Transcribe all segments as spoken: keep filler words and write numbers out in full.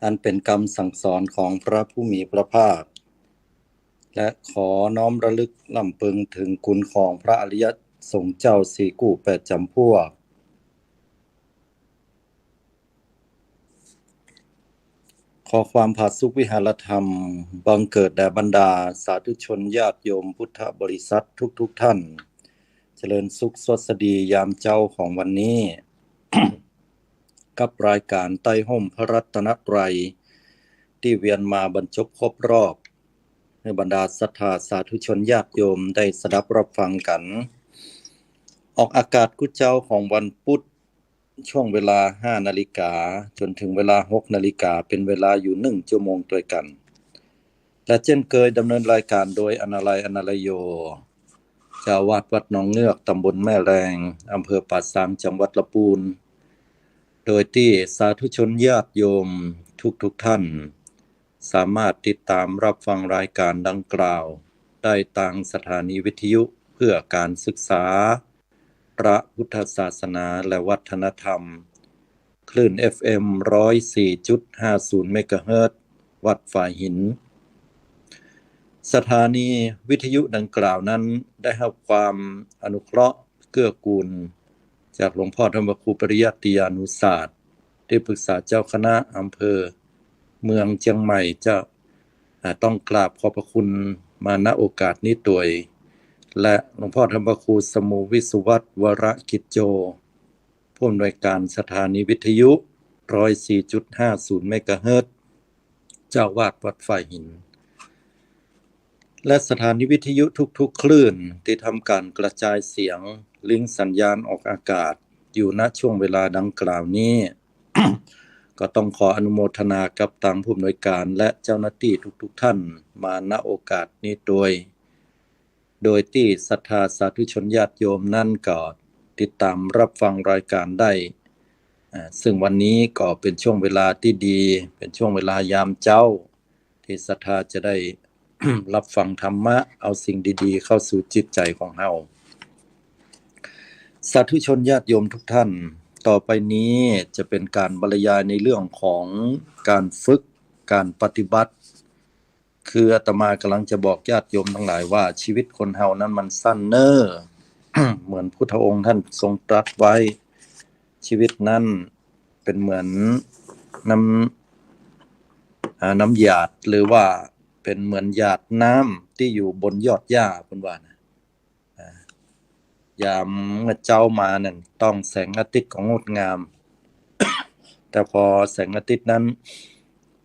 อันเป๋นกำสั่งสอนของพระผู้มีพระภาค และขอน้อมระลึกรำลึกเถิงคุณของพระอริยสงฆ์เจ้าสี่กู้แปดจำพวก ขอความผาสุกวิหารธรรมบังเกิดแด่บรรดาสาธุชนญาติโยมพุทธบริษัททุกๆ ท่าน เจริญสุขสวัสดียามเจ๊าของวันนี้ กับรายการใต้ฮ่มพระรัตนตรัย ตี้เวียนมาบรรจบครบรอบ หื้อบรรดาศรัทธาสาธุชนญาติโยมได้สดับรับฟังกั๋น ออกอากาศกู้เจ๊าของวันปุ๊ด ช่วงเวลาห้านาฬิกาจ๋นเถิงเวลาหกนาฬิกา เป๋นเวลาอยู่หนึ่งจั่วโมงตวยกั๋น และเจ้นเกยดำเนินรายการโดยอนาลัย อนาลัยโย เจ้าอาวาสวัดหนองเงือก ตำบลแม่แลง อำเภอป่าซาง จังหวัดละปูน โดยตี้สาธุชนญาติโยมทุกๆ ท่าน สามารถติดตามรับฟังรายการดังกล่าวได้ตางสถานีวิทยุเพื่อการศึกษาพระพุทธศาสนาและวัฒนธรรม คลื่น เอฟเอ็ม ร้อยสี่จุดห้าศูนย์ เมกะเฮิรตซ์ วัดฝายหิน สถานีวิทยุดังกล่าวนั้นได้ฮับความอนุเคราะห์เกื้อกูลจากหลวงพ่อธรรมครูปริยัติยานุศาสตร์ ตี้ปรึกษาเจ้าคณะอำเภอเมืองเจียงใหม่เจ้า อ่า ต้องกราบขอบพระคุณมา ณ โอกาสนี้ตวย และหลวงพ่อธรรมครูสมุวิศวัตร วรกิจโจ ผู้อำนวยการสถานีวิทยุ ร้อยสี่จุดห้าศูนย์ เมกะเฮิรตซ์ เจ้าอาวาสวัดฝายหิน และสถานีวิทยุทุกๆ คลื่นตี้ทำการกระจายเสียง ลิงก์สัญญาณออกอากาศอยู่ ณ ช่วงเวลาดังกล่าวนี้ ก็ต้องขออนุโมทนากับตางผู้อำนวยการและเจ้าหน้าตี้ทุกๆ ท่านมา ณ โอกาสนี้ตวย โดยตี้ศรัทธาสาธุชนญาติโยมนั้นก็ติดตามรับฟังรายการได้ อ่า ซึ่งวันนี้ก็เป๋นช่วงเวลาตี้ดี เป๋นช่วงเวลายามเจ๊า ตี้ศรัทธาจะได้ รับฟังธรรมะ เอาสิ่งดีๆ เข้าสู่จิตใจ๋ของเฮา สาธุชนญาติโยมทุกท่าน ต่อไปนี้จะเป๋นการบรรยายในเรื่องของการฝึก การปฏิบัติ คืออาตมากำลังจะบอกญาติโยมตังหลายว่า ชีวิตคนเฮานั้นมันสั้นเน้อ เหมือนพุทธองค์ท่านทรงตรัสไว้ ชีวิตนั้นเป๋นเหมือนน้ำ อ่า น้ำหยาด หรือว่าเป๋นเหมือนหยาดน้ำตี้อยู่บนยอดหญ้า เปิ้นว่านะ อ่า ยามเมื่อเจ๊ามานั้นต้องแสงอาทิตย์ก็งดงาม แต่พอแสงอาทิตย์นั้น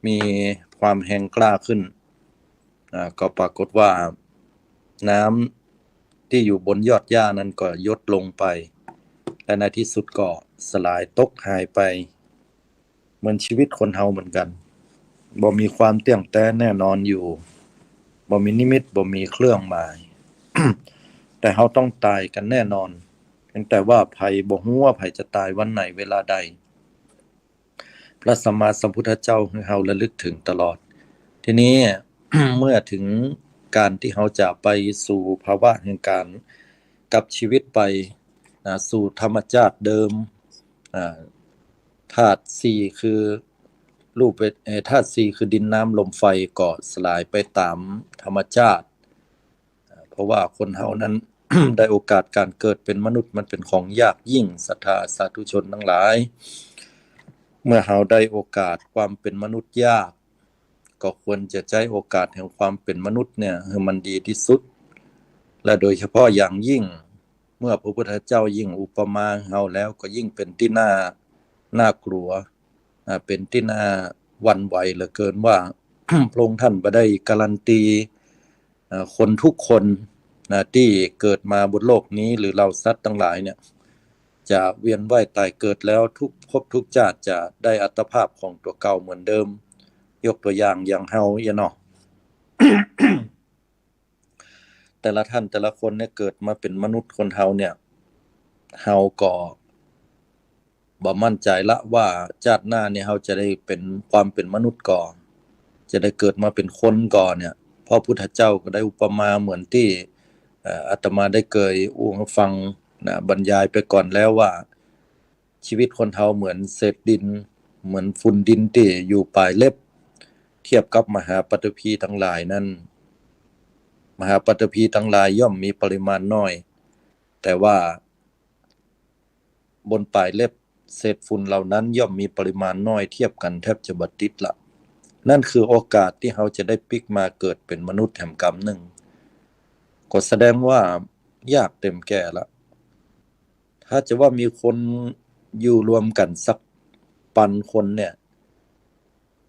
มีความแฮงกล้าขึ้น อ่า ก็ปรากฏว่าน้ำตี้อยู่บนยอดหญ้านั้นก็ยดลงไป และในที่สุดก็สลายตกหายไป เหมือนชีวิตคนเฮาเหมือนกั๋น บ่มีความเตี้ยงแต๊แน่นอนอยู่ บ่มีนิมิต บ่มีเครื่องหมาย แต่เฮาต้องต๋ายกั๋นแน่นอน เพียงแต่ว่าใผบ่ฮู้ว่าใผจะต๋ายวันไหนเวลาใด พระสัมมาสัมพุทธเจ้าหื้อเฮาระลึกเถิงตลอด ทีนี้ เมื่อเถิงการตี้เฮาจะไปสู่ภาวะแห่งการกลับชีวิตไป นะ สู่ธรรมชาติเดิม อ่า ธาตุสี่คือรูปเวท- เอ่อ ธาตุสี่คือดินน้ำลมไฟก็สลายไปต๋ามธรรมชาติ อ่า เพราะว่าคนเฮานั้น ได้โอกาสการเกิดเป๋นมนุษย์มันเป๋นของยากยิ่ง ศรัทธาสาธุชนตังหลาย เมื่อเฮาได้โอกาสความเป๋นมนุษย์ยาก ก็ควรจะใจ๊โอกาสแห่งความเป๋นมนุษย์เนี่ยหื้อมันดีตี้สุด และโดยเฉพาะอย่างยิ่ง เมื่อพระพุทธเจ้ายิ่งอุปมาเฮาแล้วก็ยิ่งเป๋นตี้น่า น่ากลัว อ่า เป๋นตี้น่าหวั่นไหวเหลือเกินว่า พระองค์ท่านบ่ได้การันตี อ่า คนทุกคนนะ ตี้เกิดมาบนโลกนี้ หรือเหล่าสัตว์ตังหลายเนี่ย จะเวียนว่ายต๋ายเกิดแล้วทุกภพทุกชาติจะได้อัตภาพของตั๋วเก่าเหมือนเดิม ยกตั๋วอย่างอย่างเฮาเอี้ยเนาะ แต่ละท่านแต่ละคนเนี่ยเกิดมาเป๋นมนุษย์คนเฮาเนี่ย เฮาก็บ่มั่นใจ๋ละว่าชาติหน้าเนี่ยเฮาจะได้เป๋น ความเป๋นมนุษย์ก่อ จะได้เกิดมาเป๋นคนก่อเนี่ย พระพุทธเจ้าก็ได้อุปมาเหมือนตี้ เอ่อ อาตมาได้เกยอู้หื้อฟังนะ บรรยายไปก่อนแล้วว่า ชีวิตคนเฮาเหมือนเศษดิน เหมือนฝุ่นดินตี้อยู่ป๋ายเล็บ เทียบกับมหาปัตภีตังหลายนั้น มหาปัตภีตังหลายย่อมมีปริมาณน้อย แต่ว่าบนป๋ายเล็บเศษฝุ่นเหล่านั้นย่อมมีปริมาณน้อยเทียบกั๋นแทบจะบ่ติดละ นั่นคือโอกาสตี้เฮาจะได้ปิ๊กมาเกิดเป๋นมนุษย์แหมกำนึ่ง ก็แสดงว่ายากเต็มแก่ละ ถ้าจะว่ามีคนอยู่รวมกั๋นสักปันคนเนี่ย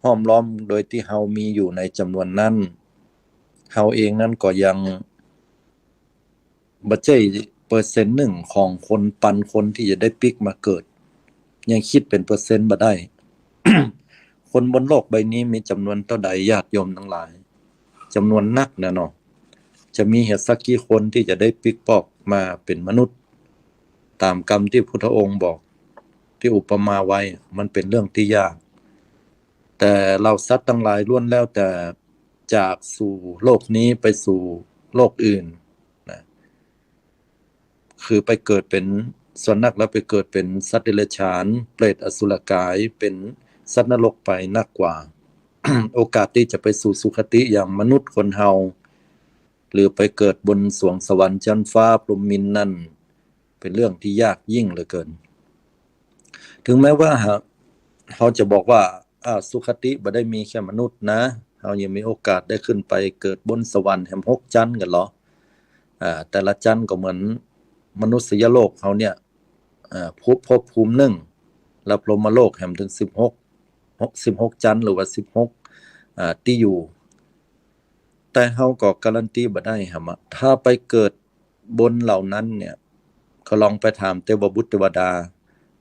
ห้อมล้อมโดยตี้เฮามีอยู่ในจ๋ำนวนนั้น เฮาเองนั้นก็ยังบ่ใจ้เปอร์เซ็นต์นึ่งของคนปันคนตี้จะได้ปิ๊กมาเกิด ยังกึ๊ดเป๋นเปอร์เซ็นต์บ่ได้ คนบนโลกใบนี้มีจ๋ำนวนเต้าใดญาติโยมตังหลาย จ๋ำนวนนักนะเนาะ จะมีเหียสักกี่คนตี้จะได้ปิ๊กปอกมาเป๋นมนุษย์ ต๋ามกำตี้พุทธองค์บอก ตี้อุปมาไว้ มันเป๋นเรื่องตี้ยาก แต่เหล่าสัตว์ตังหลายล้วนแล้วแต่จากสู่โลกนี้ไปสู่โลกอื่นนะ คือไปเกิดเป๋น ส่วนนักแล้วไปเกิดเป๋นสัตว์เดรัจฉาน เปรต อสุรกาย เป๋นสัตว์นรกไปนักกว่า โอกาสตี้จะไปสู่สุคติอย่างมนุษย์คนเฮา หรือไปเกิดบนสวงสวรรค์จั๊นฟ้าพรหมมิณนั้น เป๋นเรื่องตี้ยากยิ่งเหลือเกิน ถึงแม้ว่าหากเฮาจะบอกว่า อ่า สุคติบ่ได้มีแค่มนุษย์นะ เฮายังมีโอกาสได้ขึ้นไปเกิดบนสวรรค์แหมหกจั๊นกั๋นลอ อ่า แต่ละจั๊นก็เหมือนมนุษยโลกเฮาเนี่ย อ่า ภพ ภพภูมินึ่ง แล้วพรหมโลกแหมถึงสิบหก หก สิบหกจั๊นหรือว่าสิบหก อ่า ตี้อยู่ แต่เฮาก็การันตีบ่ได้หำอะ ถ้าไปเกิดบนเหล่านั้นเนี่ย ก็ลองไปถามเตวบุตรเตวดา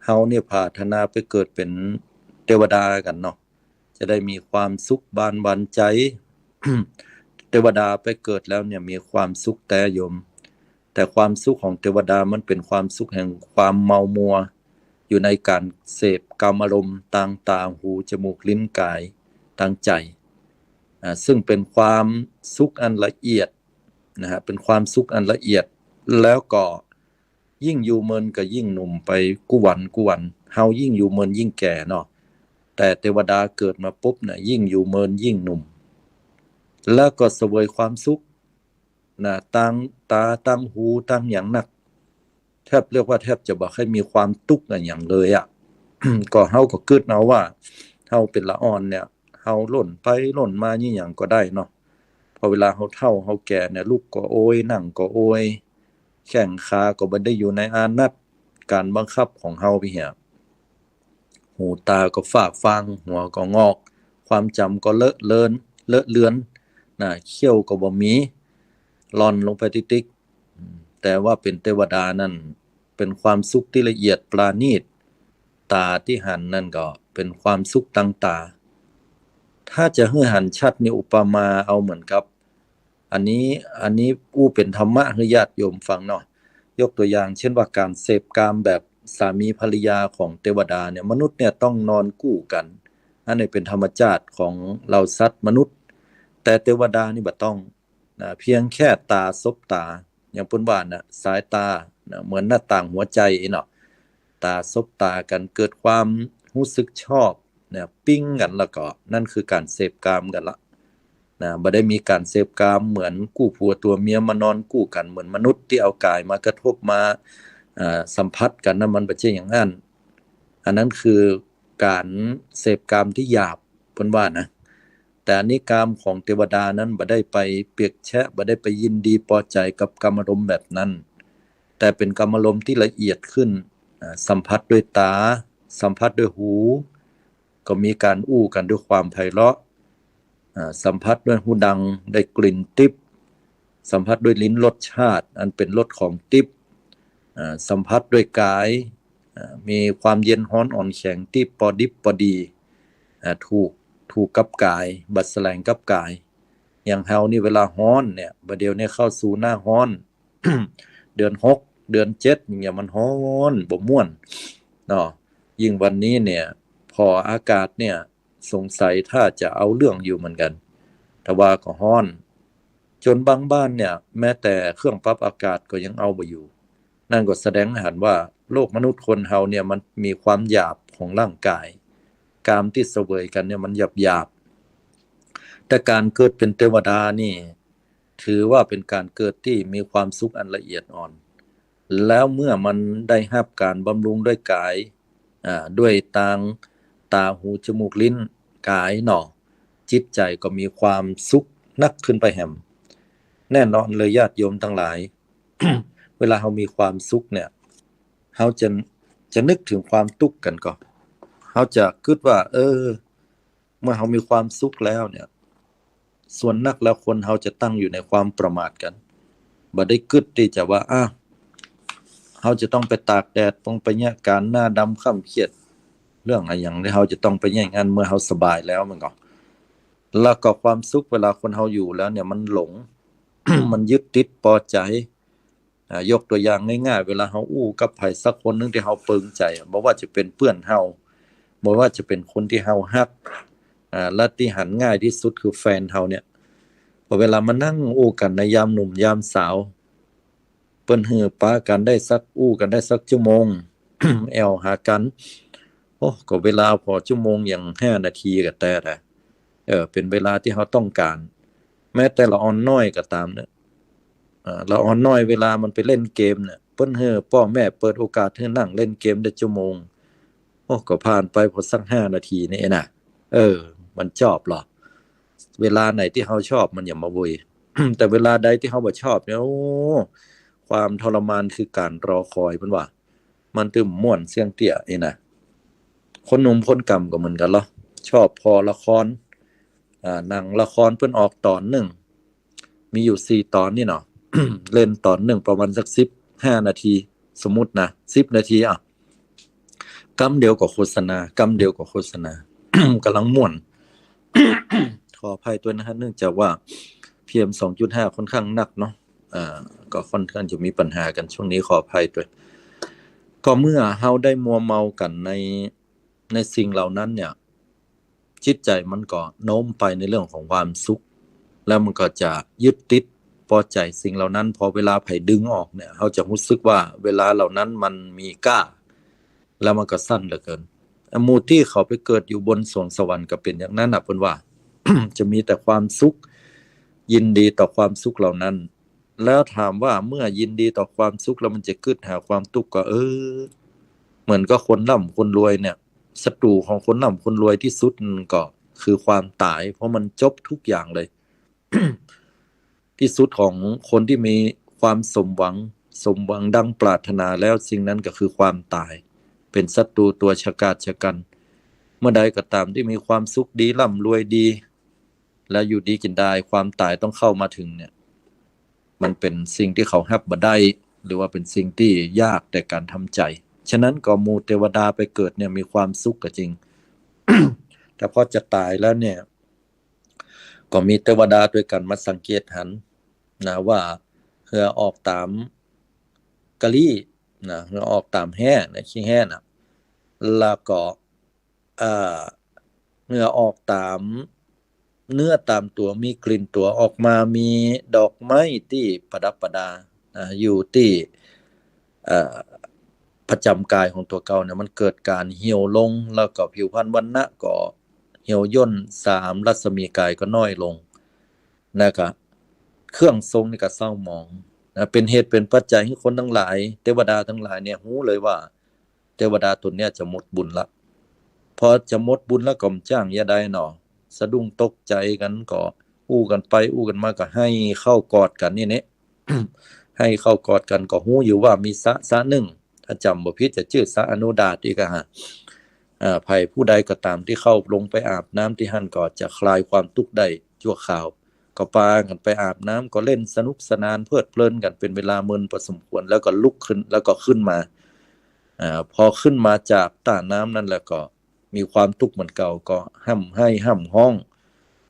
เฮาเนี่ยผาถนาไปเกิดเป๋นเตวดากั๋นเนาะ จะได้มีความสุขบานหวานใจ๋ เตวดาไปเกิดแล้วเนี่ยมีความสุขแต๊โยม แต่ความสุขของเตวดามันเป๋นความสุขแห่งความเมามัว อยู่ในก๋านเสพกามารมณ์ตางต๋า หู จมูก ลิ้น ก๋าย ตางใจ๋ อ่า ซึ่งเป๋นความสุขอันละเอียดนะฮะ เป๋นความสุขอันละเอียด แล้วก็ยิ่งอยู่เมินก็ยิ่งหนุ่มไปกู้วันกู้วัน เฮายิ่งอยู่เมินยิ่งแก่เนาะ แต่เตวดาเกิดมาปุ๊บเนี่ย ยิ่งอยู่เมินยิ่งหนุ่ม แล้วก็เสวยความสุขนะ ตางต๋า ตางหู ตางหยังนัก แทบเรียกว่าแทบจะบ่ใค่มีความตุ๊กข์อะหยังเลยอะ ก็เฮาก็กึ๊ดเอาว่า เฮาเป๋นละอ่อนเนี่ย เฮาล่นไปล่นมายี่หยังก็ได้เนาะ พอเวลาเฮาเฒ่าเฮาแก่เนี่ย ลุกก็โอย นั่งก็โอย แข้งขาก็บ่ได้อยู่ในอานัตก๋านบังคับของเฮาไปเหีย หูตาก็ฟ้าฟาง หัวก็งอก ความจ๋ำก็เลอะเลือน เลอะเลือนนะ เขี้ยวก็บ่มี หล่อนลงไปติ๊กๆ อืม แต่ว่าเป๋นเตวดานั้น เป๋นความสุขตี้ละเอียดปราณีต ต๋าตี้หันนั่นก็เป๋นความสุขตางต๋า ถ้าจะหื้อหันชัดนี่อุปมาเอาเหมือนกับ อันนี้ อันนี้อู้เป๋นธรรมะหื้อญาติโยมฟังเนาะ ยกตั๋วอย่างเช่นว่าก๋านเสพกามแบบสามีภรรยาของเตวดาเนี่ย มนุษย์เนี่ยต้องนอนกู้กั๋น อันนี้เป๋นธรรมชาติของเหล่าสัตว์มนุษย์ แต่เตวดานี่บ่ต้องนะ เพียงแค่ต๋าสบต๋า อย่างเปิ้นว่านะ สายต๋านะ เหมือนหน้าต่างหัวใจ๋เนาะ ต๋าสบต๋ากั๋นเกิดความฮู้สึกชอบนะ ปิ๊งกั๋น แล้วก็นั่นคือก๋านเสพกามกั๋นละนะ บ่ได้มีก๋านเสพกามเหมือนกู้ผัวตั๋วเมียมานอนกู้กั๋นเหมือนมนุษย์ตี้เอาก๋ายมากระทบมา อ่า สัมผัสกั๋นนะ มันบ่ใจ้อย่างนั้น อันนั้นคือก๋านเสพกามตี้หยาบ เปิ้นว่านะ แต่อันนี้กามของเตวดานั้นบ่ได้ไปเปียกแฉะ บ่ได้ไปยินดีปอใจ๋กับกามารมณ์แบบนั้น แต่เป๋นกามารมณ์ตี้ละเอียดขึ้น อ่า สัมผัสด้วยต๋า สัมผัสด้วยหู ก็มีก๋านอู้กั๋นด้วยความไพเราะ อ่า สัมผัสด้วยฮูดัง ได้กลิ่นติ๊บ สัมผัสด้วยลิ้นรสชาติ อันเป๋นรสของติ๊บ อ่า สัมผัสด้วยก๋าย อ่า มีความเย็นฮ้อนอ่อนแข็งตี้ปอดิบปอดี อ่า ถูก ถูกกับก๋าย บ่แสลงกับก๋าย อย่างเฮานี่เวลาฮ้อนเนี่ย บ่าเดี่ยวนี้เข้าสู่หน้าฮ้อน เดือนหก เดือนเจ็ดอย่างเงี้ย มันฮ้อนบ่ม่วนเนาะ ยิ่งวันนี้เนี่ย ผ่ออากาศเนี่ย สงสัยถ้าจะเอาเรื่องอยู่เหมือนกั๋น แต่ว่าก็ฮ้อน จ๋นบางบ้านเนี่ย แม้แต่เครื่องปรับอากาศก็ยังเอาบ่อยู่ นั่นก็แสดงหื้อหันว่าโลกมนุษย์คนเฮาเนี่ยมันมีความหยาบของร่างก๋าย กามตี้เสวยกั๋นเนี่ยมันหยาบๆ แต่ก๋านเกิดเป๋นเตวดานี่ ถือว่าเป๋นก๋านเกิดตี้มีความสุขอันละเอียดอ่อน แล้วเมื่อมันได้ฮับก๋านบำรุงด้วยก๋าย อ่า ด้วยตาง ต๋า หู จมูก ลิ้น ก๋ายเนาะ จิตใจ๋ก็มีความสุขนักขึ้นไปแหม แน่นอนเลยญาติโยมตังหลาย เวลาเฮามีความสุขเนี่ย เฮาจะ จะนึกเถิงความตุ๊กข์กั๋นก่อ เฮาจะกึ๊ดว่า เออ เมื่อเฮามีความสุขแล้วเนี่ย ส่วนนักแล้วคนเฮาจะตั้งอยู่ในความประมาทกั๋น บ่ได้กึ๊ดตี้จะว่า อ้าว เฮาจะต้องไปตากแดด ต้องไปเยียะก๋านหน้าดำคร่ำเครียด เรื่องอะหยังตี้เฮาจะต้องไปเยียะอย่างนั้น เมื่อเฮาสบายแล้วมันก่อ แล้วก็ความสุขเวลาคนเฮาอยู่แล้วเนี่ยมันหลง มันยึดติดปอใจ๋ อ่า ยกตั๋วอย่างง่ายๆ เวลาเฮาอู้กับใผสักคนนึ่งตี้เฮาเปิงใจ๋อะ บ่ว่าจะเป๋นเปื้อนเฮา บ่ว่าจะเป๋นคนตี้เฮาฮัก อ่า และตี้หันง่ายตี้สุดคือแฟนเฮาเนี่ย พอเวลามานั่งอู้กั๋นในยามหนุ่มยามสาว เปิ้นหื้อปากั๋นได้สัก อู้กั๋นได้สักชั่วโมง แอ่วหากั๋น โอ้ ก็เวลาผ่อชั่วโมงอย่างห้านาทีก็แต๊อะ เออ เป๋นเวลาตี้เฮาต้องก๋าน แม้แต่ละอ่อนน้อยก็ต๋ามเนี่ย เอ่อ ละอ่อนน้อยเวลามันไปเล่นเกมเนี่ย เปิ้นหื้อป้อแม่เปิดโอกาสหื้อนั่งเล่นเกมได้ชั่วโมง โอ้ ก็ผ่านไปผ่อสักห้านาทีนี่เองนะ เออ มันชอบเหรอ เวลาไหนตี้เฮาชอบมันอย่ามาโวย แต่เวลาใดตี้เฮาบ่ชอบเนี่ย โอ้ ความทรมานคือก๋านรอคอย เปิ้นว่า มันตึงม่วนเสี้ยงเตี้ยเองนะ คนหนุ่มคนก่ำก็เหมือนกั๋นเหรอ ชอบผ่อละคร อ่า หนังละครเปิ้นออกต๋อนนึ่ง มีอยู่สี่ต๋อนนี่เนาะ เล่นต๋อนนึ่งประมาณสักสิบห้านาที สมมุตินะ สิบนาที อ่ะ กำเดียวก็โฆษณา กำเดียวก็โฆษณา ก๋ำลังม่วน ขออภัยตวยนะฮะ เนื่องจากว่า พีเอ็มสองจุดห้า ค่อนข้างนักเนาะ อ่า ก็ค่อนข้างจะมีปัญหากั๋นช่วงนี้ ขออภัยตวย ก็เมื่อเฮาได้มัวเมากั๋นใน ในสิ่งเหล่านั้นเนี่ย จิตใจ๋มันก็โน้มไปในเรื่องของความสุข แล้วมันก็จะยึดติดปอใจ๋สิ่งเหล่านั้น พอเวลาใผดึงออกเนี่ย เฮาจะฮู้สึกว่าเวลาเหล่านั้นมันมีก้า แล้วมันก็สั้นเหลือเกิน หมู่ตี้เขาไปเกิดอยู่บนสวงสวรรค์ก็เป๋นอย่างนั้นน่ะ เปิ้นว่า จะมีแต่ความสุข ยินดีต่อความสุขเหล่านั้น แล้วถามว่าเมื่อยินดีต่อความสุขแล้วมันจะกึ๊ดหาความตุ๊กข์ก็ เออ เหมือนกับคนร่ำคนรวยเนี่ย ศัตรูของคนร่ำคนรวยตี้สุดมันก็คือความต๋าย เพราะมันจบทุกอย่างเลย ตี้สุดของคนตี้มีความสมหวัง สมหวังดังปรารถนาแล้ว สิ่งนั้นก็คือความต๋าย เป๋นศัตรูตั๋วฉกาจฉกัน เมื่อใดก็ต๋ามตี้มีความสุขดี ร่ำรวยดี แล้วอยู่ดีกิ๋นดายความต๋ายต้องเข้ามาเถิงเนี่ย มันเป๋นสิ่งตี้เขาฮับบ่ได้ หรือว่าเป๋นสิ่งตี้ยากแต่ก๋านทำใจ๋ ฉะนั้นก็หมู่เตวดาไปเกิดเนี่ยมีความสุขก็จริง แต่พอจะต๋ายแล้วเนี่ย ก็มีเตวดาตวยกั๋นมาสังเกตหันนะ ว่าเหื่อออกต๋ามกะลี้นะ เหื่อออกต๋ามแฮ้นะ ขี้แฮ้น่ะ แล้วก็ เอ่อ เหื่อออกต๋ามเนื้อต๋ามตั๋ว มีกลิ่นตั๋วออกมา มีดอกไม้ตี้ประดับประดา อ่า อยู่ตี้ เอ่อ ประจ๋ำก๋ายของตั๋วเก่าเนี่ย มันเกิดก๋านเหี่ยวลง แล้วก็ผิวพรรณวรรณะก็เหี่ยวย่น สาม รัศมีก๋ายก็น้อยลง แล้วก็เครื่องทรงนี่ก็เศร้าหมองนะ เป๋นเหตุเป๋นปัจจัยหื้อคนตังหลาย เตวดาตังหลายเนี่ยฮู้เลยว่า เตวดาต๋นเนี่ยจะหมดบุญละ พอจะหมดบุญแล้วก็บ่จ้างยะใดเนาะ สะดุ้งตกใจ๋กั๋นก็อู้กั๋นไปอู้กั๋นมาก็ไห้เข้ากอดกั๋นนี่เนี่ย ไห้เข้ากอดกั๋นก็ฮู้อยู่ว่ามีสระ สระนึ่ง ถ้าจ๋ำบ่ผิดจะจื้อสระอโนดาตอี้ก่า อ่า ใผผู้ใดก็ต๋ามตี้เข้าลงไปอาบน้ำตี้หั้นก็จะคลายความตุ๊กข์ได้ชั่วคราว ก็ปากั๋นไปอาบน้ำ ก็เล่นสนุกสนานเพลิดเพลินกั๋นเป๋นเวลาเมินพอสมควร แล้วก็ลุกขึ้น แล้วก็ขึ้นมา อ่า พอขึ้นมาจากต้าน้ำนั้นแล้วก็มีความตุ๊กข์เหมือนเก่า ก็ฮ่ำไห้ฮ่ำฮ้อง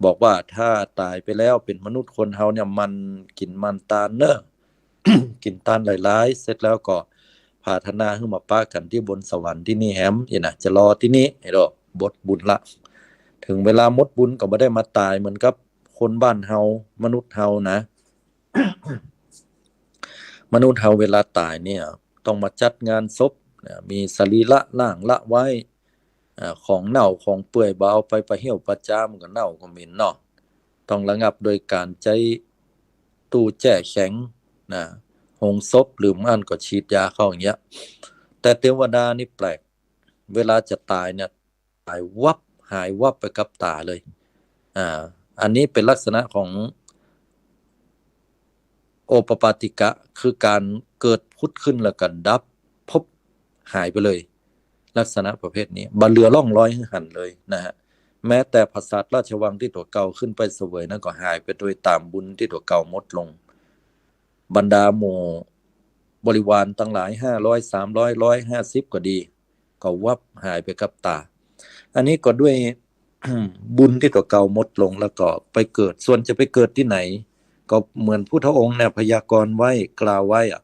บอกว่าถ้าต๋ายไปแล้วเป๋นมนุษย์คนเฮาเนี่ย หมั่นกิ๋นหมั่นตานเน่อ กิ๋นตานหลายๆ เสร็จแล้วก็ปรารถนาหื้อมาปะกั๋นตี้บนสวรรค์ตี้นี่แหม อี้นะ จะรอตี้นี่ ไอ้ดอก หมดบุญละ เถิงเวลาหมดบุญก็บ่ได้มาต๋ายเหมือนกับคนบ้านเฮา มนุษย์เฮานะ มนุษย์เฮาเวลาต๋ายเนี่ย ต้องมาจัดงานศพนะ มีสรีระร่างละไว้ อ่า ของเน่าของเปื่อยบ่เอาไปปะเหี่ยวปะจ๊า มันก็เน่าก็เหม็นเนาะ ต้องระงับโดยก๋านใจ๊ตู้แจ้แข็งนะ โฮงศพ หรือบ่อั้นก็ฉีดยาเข้าอย่างเงี้ย แต่เตวดานี่แปลก เวลาจะต๋ายเนี่ย หายวับ หายวับไปกับต๋าเลย อ่า อันนี้เป๋นลักษณะของโอปปาติกะ คือก๋านเกิดผุดขึ้นแล้วก็ดับ พบ หายไปเลย ลักษณะประเภทนี้ บ่เหลือร่องรอยหื้อหันเลยนะฮะ แม้แต่ผสาทราชวังตี้ตั๋วเก่าขึ้นไปเสวยนั้นก็หายไปโดยต๋ามบุญตี้ตั๋วเก่าหมดลง บรรดาหมู่บริวารตังหลาย ห้าร้อย สามร้อย ร้อยห้าสิบ ก็ดี ก็วับหายไปกับต๋า อันนี้ก็ด้วย บุญตี้ตั๋วเก่าหมดลงแล้วก็ไปเกิด ส่วนจะไปเกิดตี้ไหน ก็เหมือนพุทธองค์เนี่ยพยากรณ์ไว้ กล่าวไว้อะ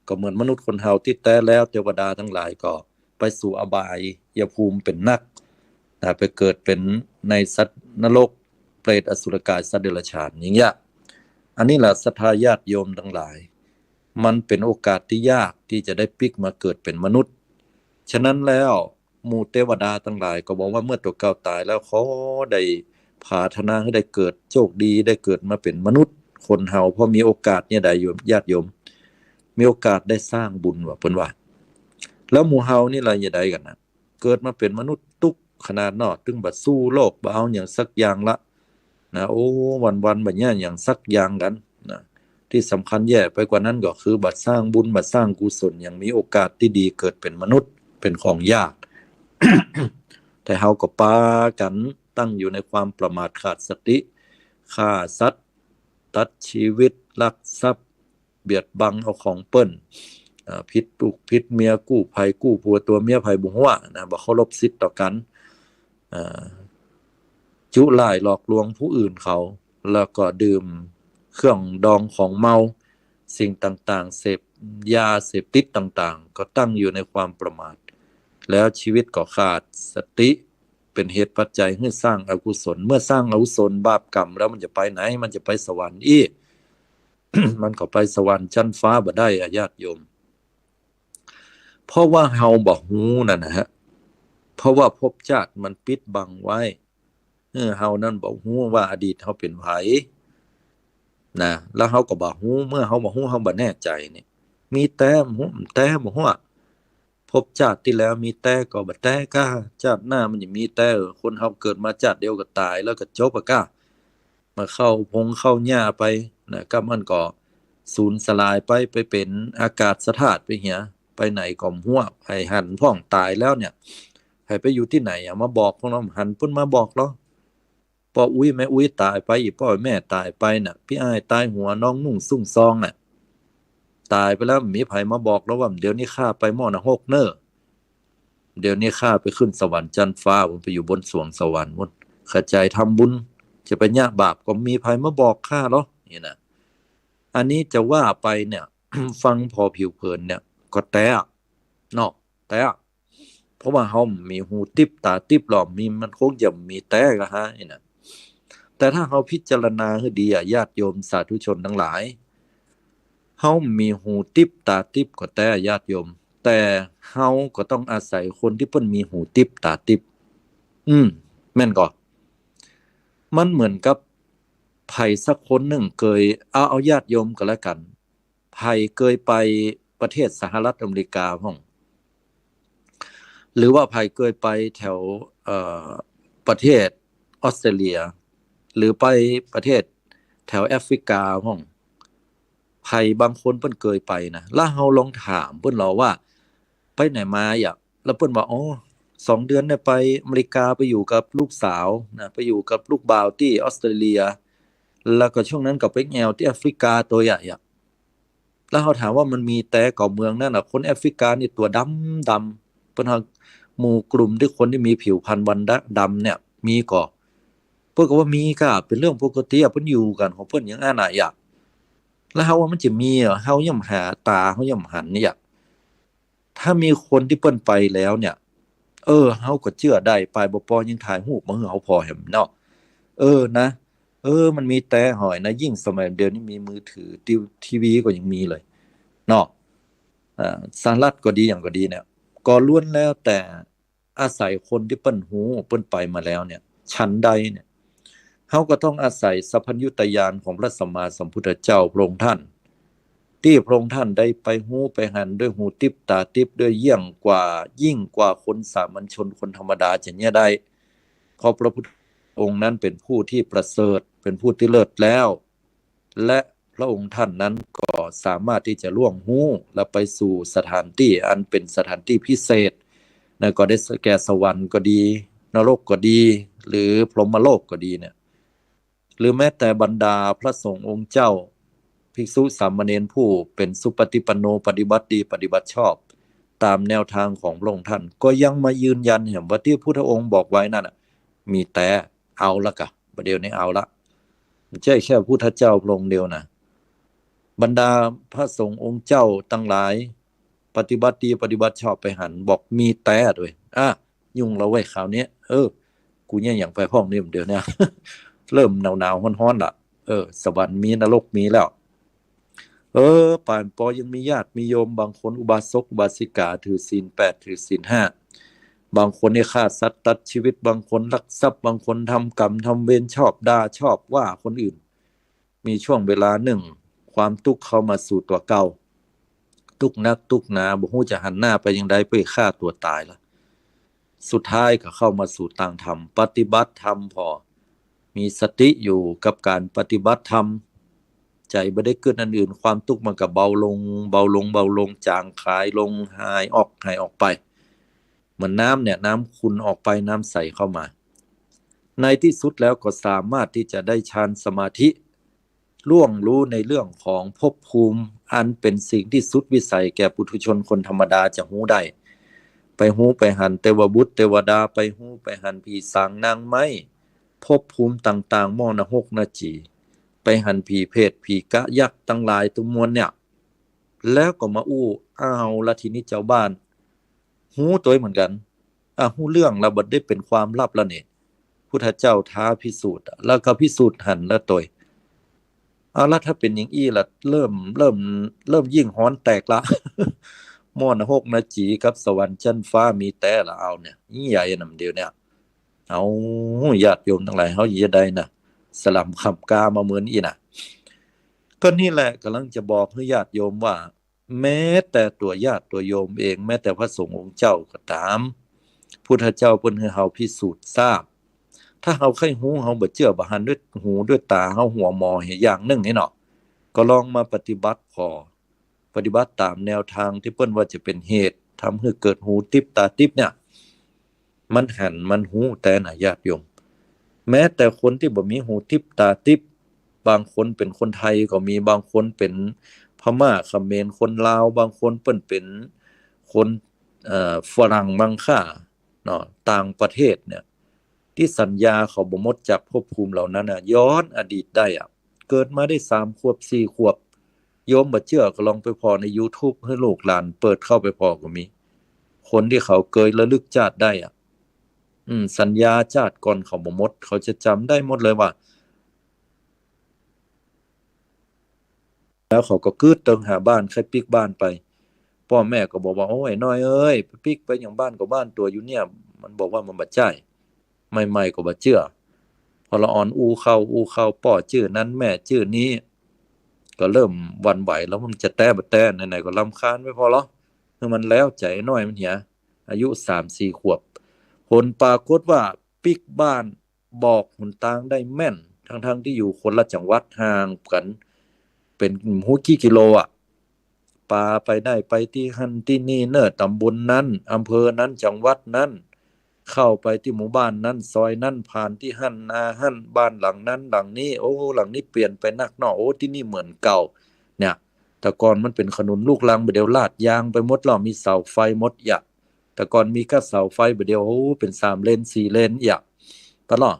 ก็เหมือนมนุษย์คนเฮาตี้แต๊แล้ว เตวดาตังหลายก็ไปสู่อบายภูมิเป๋นนักนะ ไปเกิดเป๋นในสัตว์นรก เปรต อสุรกาย สัตว์เดรัจฉานอย่างเงี้ย อันนี้แหละศรัทธาญาติโยมตังหลาย มันเป๋นโอกาสตี้ยากตี้จะได้ปิ๊กมาเกิดเป๋นมนุษย์ ฉะนั้นแล้วหมู่เตวดาตังหลายก็บอกว่าเมื่อตั๋วเก่าต๋ายแล้วขอได้ผาถนาหื้อได้เกิดโชคดีได้เกิดมาเป๋นมนุษย์คนเฮา เพราะมีโอกาสเนี่ยได้โยม ญาติโยม มีโอกาสได้สร้างบุญว่า เปิ้นว่า แล้วหมู่เฮานี่ละจะได้กั๋นนะ เกิดมาเป๋นมนุษย์ตุ๊กข์ขนาดเนาะ ตึงบ่สู้โลก บ่เอาหยังสักอย่างละนะ โอ้ วันๆ บ่เยียะหยังสักอย่างกั๋นนะ ตี้สำคัญแย่ไปกว่านั้นก็คือบ่สร้างบุญ บ่สร้างกุศล ยังมีโอกาสตี้ดีเกิดเป๋นมนุษย์เป๋นของยาก แต่เฮาก็ปากั๋นตั้งอยู่ในความประมาทขาดสติ ฆ่าสัตว์ ตัดชีวิต ลักทรัพย์ เบียดบังเอาของเปิ้น อ่า ผิดลูกผิดเมีย กู้ใผกู้ผัวตั๋วเมียใผบ่ฮู้นะ บ่เคารพสิทธิ์ต่อกั๋น อ่า จุล่ายหลอกลวงผู้อื่นเขา แล้วก็ดื่มเครื่องดองของเมา สิ่งต่างๆ เสพยาเสพติดต่างๆ ก็ตั้งอยู่ในความประมาท แล้วชีวิตก็ขาดสติ เป๋นเหตุปัจจัยหื้อสร้างอกุศล เมื่อสร้างอกุศลบาปกรรมแล้วมันจะไปไหน มันจะไปสวรรค์อี้ มันก็ไปสวรรค์จั๊นฟ้าบ่ได้อะญาติโยม เพราะว่าเฮาบ่ฮู้นั่นนะฮะ เพราะว่าภพจาติมันปิดบังไว้ เออ เฮานั้นบ่ฮู้ว่าอดีตเฮาเป๋นใผนะ แล้วเฮาก็บ่ฮู้ เมื่อเฮาบ่ฮู้ เฮาบ่แน่ใจ๋นี่ มีแต๊บ่ฮู้ แต๊บ่ฮู้ ภพจาติตี้แล้วมีแต๊ก็บ่แต๊ก้า จาติหน้ามันจะมีแต๊ เออ คนเฮาเกิดมาจาติเดียวก็ต๋ายแล้วก็จบอะก้า มาเข้าพงเข้าหญ้าไปนะ ก็มันก็สูญสลายไป ไปเป๋นอากาศธาตุไปเหีย ไปไหนก็บ่ฮู้ ใผหันพ่องต๋ายแล้วเนี่ย ใผไปอยู่ตี้ไหนอะ มาบอกพวกเฮา หันเปิ้นมาบอกลอ ป้ออุ๊ยแม่อุ๊ยต๋ายไป อี่ป้อแม่ต๋ายไปน่ะ ปี้อ้ายต๋ายหัว น้องนุ่งสุ้งซองน่ะ ต๋ายไปแล้ว บ่มีใผมาบอกลอว่า เดี๋ยวนี้ข้าไปหม้อนรกเน่อ เดี๋ยวนี้ข้าไปขึ้นสวรรค์จั๊นฟ้า พุ้น ไปอยู่บนสวงสวรรค์พุ้น ขะใจ๋ทำบุญ จะไปเยียะบาป ก็บ่มีใผมาบอกข้าลอ นี่นะ อันนี้จะว่าไปเนี่ย ฟังผ่อผิวเผินเนี่ย ก็แต๊อะ เนาะ แต๊อะ เพราะว่าเฮาบ่มีหูติ๊บต๋าติ๊บลอ มี มันคงจะบ่มีแต๊ก้าฮะ นี่นะ แต่ถ้าเฮาพิจารณาหื้อดีอะ ญาติโยมสาธุชนตังหลาย เฮาบ่มีหูติ๊บต๋าติ๊บก็แต๊ญาติโยม แต่เฮาก็ต้องอาศัยคนตี้เปิ้นมีหูติ๊บต๋าติ๊บ อืม แม่นก่อ มันเหมือนกับใผสักคนนึ่งเกย เอา เอาญาติโยมก็แล้วกั๋น ใผเกยไปประเทศสหรัฐอเมริกาพ่อง หรือว่าใผเกยไปแถว เอ่อ ประเทศออสเตรเลีย หรือไปประเทศแถวแอฟริกาพ่อง ใผบางคนเปิ้นเกยไปนะ แล้วเฮาลองถามเปิ้นลอว่า ไปไหนมาอะ แล้วเปิ้นว่า อ๋อ สองเดือนเนี่ยไปอเมริกา ไปอยู่กับลูกสาวนะ ไปอยู่กับลูกบ่าวตี้ออสเตรเลีย แล้วก็ช่วงนั้นก็ไปแอ่วตี้แอฟริกาตั๋วใหญ่อะ แล้วเฮาถามว่ามันมีแต๊ก่อ เมืองนั้นน่ะ คนแอฟริกานี่ตั๋วดำดำ เปิ้นหาหมู่กลุ่มตี้คนตี้มีผิวพรรณวันดำเนี่ย มีก่อ เปิ้นก็ว่ามีก้า เป๋นเรื่องปกติอะ เปิ้นอยู่กั๋นของเปิ้นอย่างอั้นน่ะ แล้วเฮาว่ามันจะมีเหรอ เฮายังบ่หา ต๋าเฮายังบ่หันเนี่ย ถ้ามีคนตี้เปิ้นไปแล้วเนี่ย เออ เฮาก็เจื้อได้ ไปบ่ปอยังถ่ายฮูปมาหื้อเฮาผ่อแหมเนาะ เออ นะ เออ มันมีแต๊หอยนะ ยิ่งสมัยเดี๋ยวนี้มีมือถือ ทีวีก็ยังมีเลยเนาะ อ่า สหรัฐก็ดีหยังก็ดีเนี่ย ก็ล้วนแล้วแต่ อาศัยคนตี้เปิ้นฮู้ เปิ้นไปมาแล้วเนี่ย ฉันใดเนี่ย เฮาก็ต้องอาศัยสัพพัญญุตญาณของพระสัมมาสัมพุทธเจ้าพระองค์ท่าน ตี้พระองค์ท่านได้ไปฮู้ไปหันด้วยหูติ๊บต๋าติ๊บ ด้วยเยี่ยงกว่า ยิ่งกว่าคนสามัญชนคนธรรมดาจะเยียะได้ เพราะพระพุทธองค์นั้นเป็นผู้ที่ประเสริฐ เป็นผู้ที่เลิศแล้ว และพระองค์ท่านนั้นก็สามารถตี้จะล่วงฮู้ และไปสู่สถานตี้อันเป๋นสถานตี้พิเศษ นั่นก็ได้แก่สวรรค์ก็ดี นรกก็ดี หรือพรหมโลกก็ดีเนี่ย หรือแม้แต่บรรดาพระสงฆ์องค์เจ้า ภิกษุสามเณรผู้เป๋นสุปฏิปันโน ปฏิบัติดีปฏิบัติชอบ ต๋ามแนวตางของพระองค์ท่าน ก็ยังมายืนยันแหมว่าตี้พุทธองค์บอกไว้นั่นน่ะ มีแต๊ เอาละกะ บ่าเดี่ยวนี้เอาละ บ่ใจ้แค่พุทธเจ้าพระองค์เดียวนะ บรรดาพระสงฆ์องค์เจ้าตังหลาย ปฏิบัติดีปฏิบัติชอบไปหัน บอกมีแต๊ด้วย อ่ะ ยุ่งละเว้ยคราวนี้ เออ กูเยียะหยังไปพ่องนี่ บ่าเดี่ยวนี้ เริ่มหนาวๆ ฮ้อนๆ ละ เออ สวรรค์มี นรกมีแล้ว เออ ป่านปอยังมีญาติมีโยมบางคน อุบาสกอุบาสิกา ถือศีลแปด ถือศีลห้า บางคนนี่ฆ่าสัตว์ตัดชีวิต บางคนลักทรัพย์ บางคนทำกรรมทำเวร ชอบด่าชอบว่าคนอื่น มีช่วงเวลานึ่ง ความตุ๊กข์เข้ามาสู่ตั๋วเก่า ตุ๊กข์นักตุ๊กข์หนา บ่ฮู้จะหันหน้าไปยังใด ไปฆ่าตั๋วต๋ายละ สุดท้ายก็เข้ามาสู่ตางธรรม ปฏิบัติธรรมผ่อ มีสติอยู่กับก๋านปฏิบัติธรรม ใจ๋บ่ได้กึ๊ดอันอื่น ความตุ๊กข์มันก็เบาลง เบาลง เบาลง จางคายลง หายออก หายออกไป เหมือนน้ำเนี่ย น้ำขุ่นออกไป น้ำใสเข้ามา ในตี้สุดแล้วก็สามารถตี้จะได้ฌานสมาธิ ล่วงฮู้ในเรื่องของภพภูมิ อันเป๋นสิ่งตี้สุดวิสัยแก่ปุถุชนคนธรรมดาจะฮู้ได้ ไปฮู้ไปหันเตวบุตรเตวดา ไปฮู้ไปหันผีสางนางไม้ ภพภูมิต่างๆ หม้อนรกนจี ไปหันผีเปรตผีกะยักษ์ตังหลายตังมวลเนี่ย แล้วก็มาอู้ เอาละทีนี้จาวบ้าน ฮู้ตวยเหมือนกั๋น อ่ะ ฮู้เรื่องแล้ว บ่ได้เป๋นความลับแล้วนี่ พุทธเจ้าท้าพิสูจน์อะ แล้วก็พิสูจน์หันแล้วตวย เอาละ ถ้าเป๋นอย่างอี้ละ เริ่ม เริ่ม เริ่มยิ่งฮ้อนแตกละ หม้อนรกนจีกับสวรรค์จั๊นฟ้ามีแต๊ละ เอาเนี่ย อี้ใหญ่นำเดียวเนี่ย เอา ญาติโยมตังหลาย เฮาจะได้นะ สลัมคำกามาเมินอี้นะ ก็นี่แหละ ก๋ำลังจะบอกหื้อญาติโยมว่า แม้แต่ตั๋วญาติตั๋วโยมเอง แม้แต่พระสงฆ์องค์เจ้าก็ต๋าม พุทธเจ้าเปิ้นหื้อเฮาพิสูจน์ทราบ ถ้าเฮาใค่ฮู้ เฮาบ่เจื้อ บ่หันด้วยหูด้วยต๋า เฮาหัวหมอเหียอย่างนึ่งนี่เนาะ ก็ลองมาปฏิบัติผ่อ ปฏิบัติต๋ามแนวตางตี้เปิ้นว่าจะเป๋นเหตุ ทำหื้อเกิดหูติ๊บต๋าติ๊บเนี่ย มันหันมันฮู้แต๊นะญาติโยม แม้แต่คนตี้บ่มีหูติ๊บต๋าติ๊บ บางคนเป๋นคนไทยก็มี บางคนเป๋นพม่าเขมร คนลาว บางคนเปิ้นเป๋นคน เอ่อ ฝรั่งมังค่าเนาะ ต่างประเทศเนี่ย ตี้สัญญาเขาบ่หมดจากภพภูมิเหล่านั้นน่ะ ย้อนอดีตได้อะ เกิดมาได้สามขวบสี่ขวบ โยมบ่เจื้อก็ลองไปผ่อในยูทูบ หื้อลูกหลานเปิดเข้าไปผ่อก็มี คนตี้เขาเกยระลึกจาติได้อะ อืม สัญญาจาติก่อนเขาบ่หมด เขาจะจ๋ำได้หมดเลยว่า แล้วเขาก็กึ๊ดเติงหาบ้าน ใค่ปิ๊กบ้านไป ป้อแม่ก็บอกว่า โอ้ย ไอ้น้อยเอ้ย ปิ๊กไปหยัง บ้านก็บ้านตั๋วอยู่เนี่ย มันบอกว่ามันบ่ใจ้ ใหม่ๆ ก็บ่เจื้อ พอละอ่อนอู้เข้า อู้เข้า ป้อจื้อนั้น แม่จื้อนี้ ก็เริ่มหวั่นไหวแล้ว มันจะแต๊บ่แต๊ ไหนๆ ก็รำคาญไปผ่อละ หื้อมันแล้วใจ๋ ไอ้น้อยมันเหีย อายุสามสี่ขวบ ผลปรากฏว่าปิ๊กบ้าน บอกหนตางได้แม่น ทั้งๆ ตี้อยู่คนละจังหวัด ห่างกั๋นเป๋นบ่ฮู้กี่กิโลอะ ปาไปได้ ไปตี้หั้นตี้นี่เน่อ ต๋ำบลนั้น อำเภอนั้น จังหวัดนั้น เข้าไปตี้หมู่บ้านนั้น ซอยนั้น ผ่านตี้หั้น นาหั้น บ้านหลังนั้น หลังนี้ โอ้ หลังนี้เปลี่ยนไปนักเนาะ โอ้ ตี้นี่เหมือนเก่า เนี่ย แต่ก่อนมันเป๋นถนนลูกรัง บ่าเดี่ยวลาดยางไปหมดแล้ว มีเสาไฟหมดยะ แต่ก่อนมีก้าเสาไฟ บ่าเดี่ยว โอ้ เป๋นสามเลนสี่เลนยะ ตลอด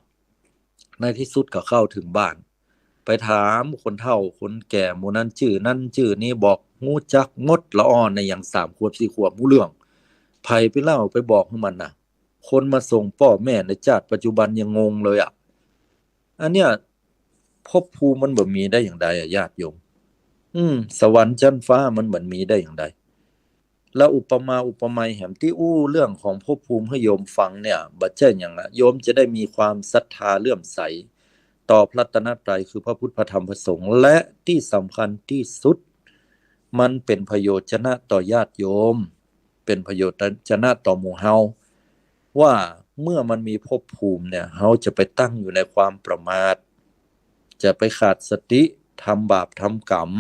ในตี้สุดก็เข้าเถิงบ้าน ไปถามคนเฒ่าคนแก่หมู่นั้น จื้อนั้นจื้อนี้ บอกฮู้จักหมดละอ่อน ในหยังสามขวบสี่ขวบฮู้เรื่อง ใผไปเล่าไปบอกหื้อมันนะ คนมาส่งป้อแม่ในจาติปัจจุบันยังงงเลยอะ อันเนี้ย ภพภูมิมันบ่มีได้อย่างใดอะญาติโยม อืม สวรรค์จั๊นฟ้ามันบ่มีได้อย่างใด แล้วอุปมาอุปไมยแหมตี้อู้เรื่องของภพภูมิหื้อโยมฟังเนี่ย บ่ใจ้หยังละ โยมจะได้มีความศรัทธาเลื่อมใสต่อพระรัตนตรัย คือพระพุทธ พระธรรม พระสงฆ์ และตี้สำคัญตี้สุด มันเป๋นประโยชน์จะนะต่อญาติโยม เป๋นประโยชน์จะนะต่อหมู่เฮา ว่าเมื่อมันมีภพภูมิเนี่ย เฮาจะไปตั้งอยู่ในความประมาท จะไปขาดสติ ทำบาปทำกรรม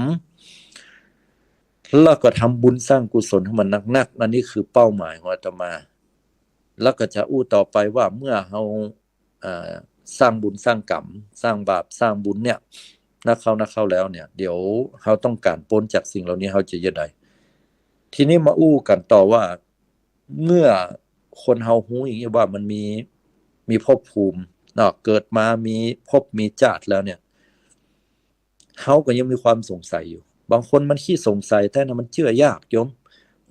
แล้วก็ทำบุญสร้างกุศลหื้อมันนักๆ อันนี้คือเป้าหมายของอาตมา แล้วก็จะอู้ต่อไปว่าเมื่อเฮา เอ่อ สร้างบุญสร้างกรรม สร้างบาปสร้างบุญเนี่ย นักเข้านักเข้าแล้วเนี่ย เดี๋ยวเฮาต้องก๋านป๊นจากสิ่งเหล่านี้ เฮาจะเยียะใด ทีนี้มาอู้กั๋นต่อว่า เมื่อคนเฮาฮู้อย่างนี้ว่ามันมี มีภพภูมิเนาะ เกิดมามีภพมีจาติแล้วเนี่ย เฮาก็ยังมีความสงสัยอยู่ บางคนมันขี้สงสัยแต๊นะ มันเจื้อยากโยม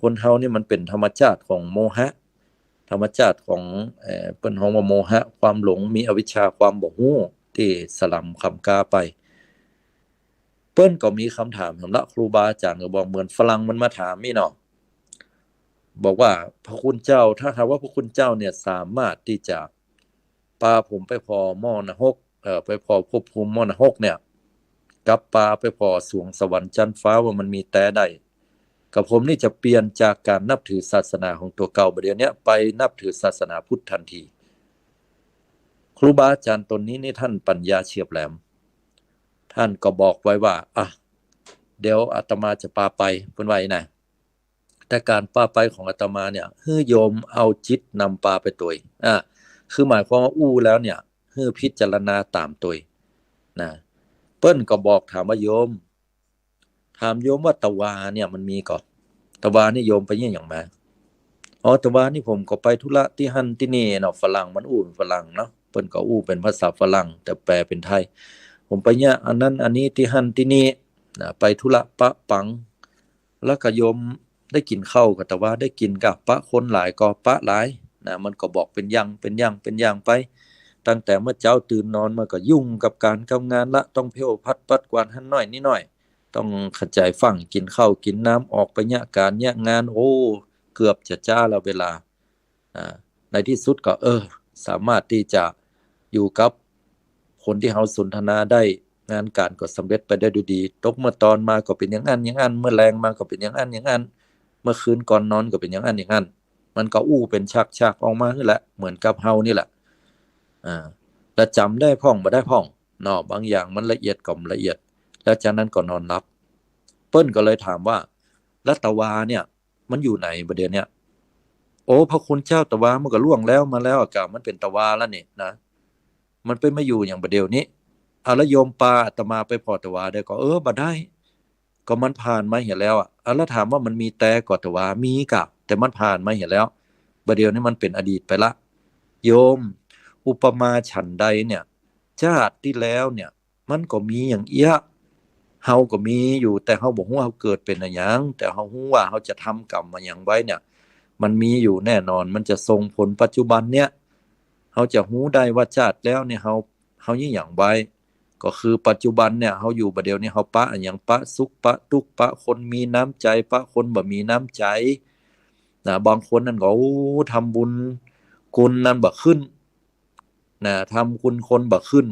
คนเฮานี่มันเป๋นธรรมจาติของโมหะ ธรรมจาติของ เอ่อ เปิ้นฮ้องว่าโมหะ ความหลง มีอวิชชา ความบ่ฮู้ ตี้สลัมคำกล้าไป เปิ้นก็มีกำถามสำหรับครูบาอาจ๋ารย์ ก็บอกเหมือนฝรั่งมันมาถามนี่เนาะ บอกว่า พระคุณเจ้า ถ้าหากว่าพระคุณเจ้าเนี่ยสามารถตี้จะปาผมไปผ่อหม้อนรก เอ่อ ไปผ่อภพภูมิหม้อนรกเนี่ย กับปาไปผ่อสวงสวรรค์จั๊นฟ้าว่ามันมีแต๊ได้ กระผมนี่จะเปลี่ยนจากก๋านนับถือศาสนาของตั๋วเก่าบ่าเดี่ยวเนี้ย ไปนับถือศาสนาพุทธทันที ครูบาอาจ๋ารย์ต๋นนี้นี่ท่านปัญญาเฉียบแหลม ท่านก็บอกไว้ว่า อ่ะ เดี๋ยวอาตมาจะปาไป เปิ้นว่าอย่างนี้นะ แต่ก๋านปาไปของอาตมาเนี่ย หื้อโยมเอาจิตนำปาไปตวย อ่ะ คือหมายความว่าอู้แล้วเนี่ย หื้อพิจารณาต๋ามตวย นะ เปิ้นก็บอกถามว่า โยม ถามโยมว่าตะวาเนี่ยมันมีก่อ ตะวานี่โยมไปเยียะหยังมา อ๋อ ตะวานี่ผมก็ไปธุระตี้หั้นตี้นี่เนาะ ฝรั่งมันอู้เป๋นฝรั่งเนาะ เปิ้นก็อู้เป๋นภาษาฝรั่ง แต่แปลเป๋นไทย ผมไปเยียะอันนั้นอันนี้ตี้หั้นตี้นี่ นะ ไปธุระปะปัง แล้วก็โยมได้กิ๋นข้าวก่อ ตะวาได้กิ๋นก่อ ปะคนหลายก่อปะหลาย นะ มันก็บอกเป๋นอย่าง เป๋นอย่าง เป๋นอย่างไป ตั้งแต่เมื่อเจ๊าตื่นนอนมาก็ยุ่งกับก๋านกับงานละ ต้องเผี้ยวผัดปัดกวาดหั้นหน้อยนี่หน้อย ต้องขะจายฟั่ง กิ๋นข้าวกิ๋นน้ำ ออกไปเยียะก๋านเยียะงาน โอ้ เกือบจะจ๊าแล้วเวลา อ่า ในตี้สุดก็ เออ สามารถตี้จะอยู่กับคนตี้เฮาสนทนาได้ งานก๋านก็สำเร็จไปได้ด้วยดี ตกเมื่อตอนมาก็เป๋นอย่างอั้นอย่างอั้น เมื่อแลงมาก็เป๋นอย่างอั้นอย่างอั้น เมื่อคืนก่อนนอนก็เป๋นอย่างอั้นอย่างอั้น มันก็อู้เป๋นฉากๆ ออกมาหื้อแหละ เหมือนกับเฮานี่แหละ อ่า แล้วจ๋ำได้พ่องบ่ได้พ่องเนาะ บางอย่างมันละเอียดก็บ่ละเอียด แล้วจากนั้นก็นอนหลับ เปิ้นก็เลยถามว่า แล้วตะวาเนี่ย มันอยู่ไหนบ่าเดี่ยวเนี้ย โอ้ พระคุณเจ้า ตะวามันก็ล่วงแล้วมาแล้วอะ ก่ามันเป๋นตะวาแล้วนี่นะ มันไปมาอยู่หยังบ่าเดี่ยวนี้ อ่ะ แล้วโยมปาอาตมาไปผ่อตะวาได้ก่อ เออ บ่ได้ ก็มันผ่านมาเหียแล้วอะ อ่ะ แล้วถามว่ามันมีแต๊ก่อตะวา มีก่อ แต่มันผ่านมาเหียแล้ว บ่าเดี่ยวนี้มันเป๋นอดีตไปละ โยม อุปมาฉันใดเนี่ย จาติตี้แล้วเนี่ย มันก็มีอย่างเอี้ย เฮาก็มีอยู่ แต่เฮาบ่ฮู้ว่าเฮาเกิดเป๋นอะหยัง แต่เฮาฮู้ว่าเฮาจะทำกรรมอะหยังไว้เนี่ย มันมีอยู่แน่นอน มันจะส่งผลปัจจุบันเนี่ย เฮาจะฮู้ได้ว่าจาติแล้วเนี่ย เฮา เฮาเยียะหยังไว้ ก็คือปัจจุบันเนี่ย เฮาอยู่บ่าเดี่ยวนี้ เฮาปะอะหยัง ปะสุข ปะตุ๊กข์ ปะคนมีน้ำใจ๋ ปะคนบ่มีน้ำใจ๋ นะ บางคนนั่นก็ โอ้ ทำบุญกุศลนั่นบ่ขึ้น นะ ทำคุณคนบ่ขึ้น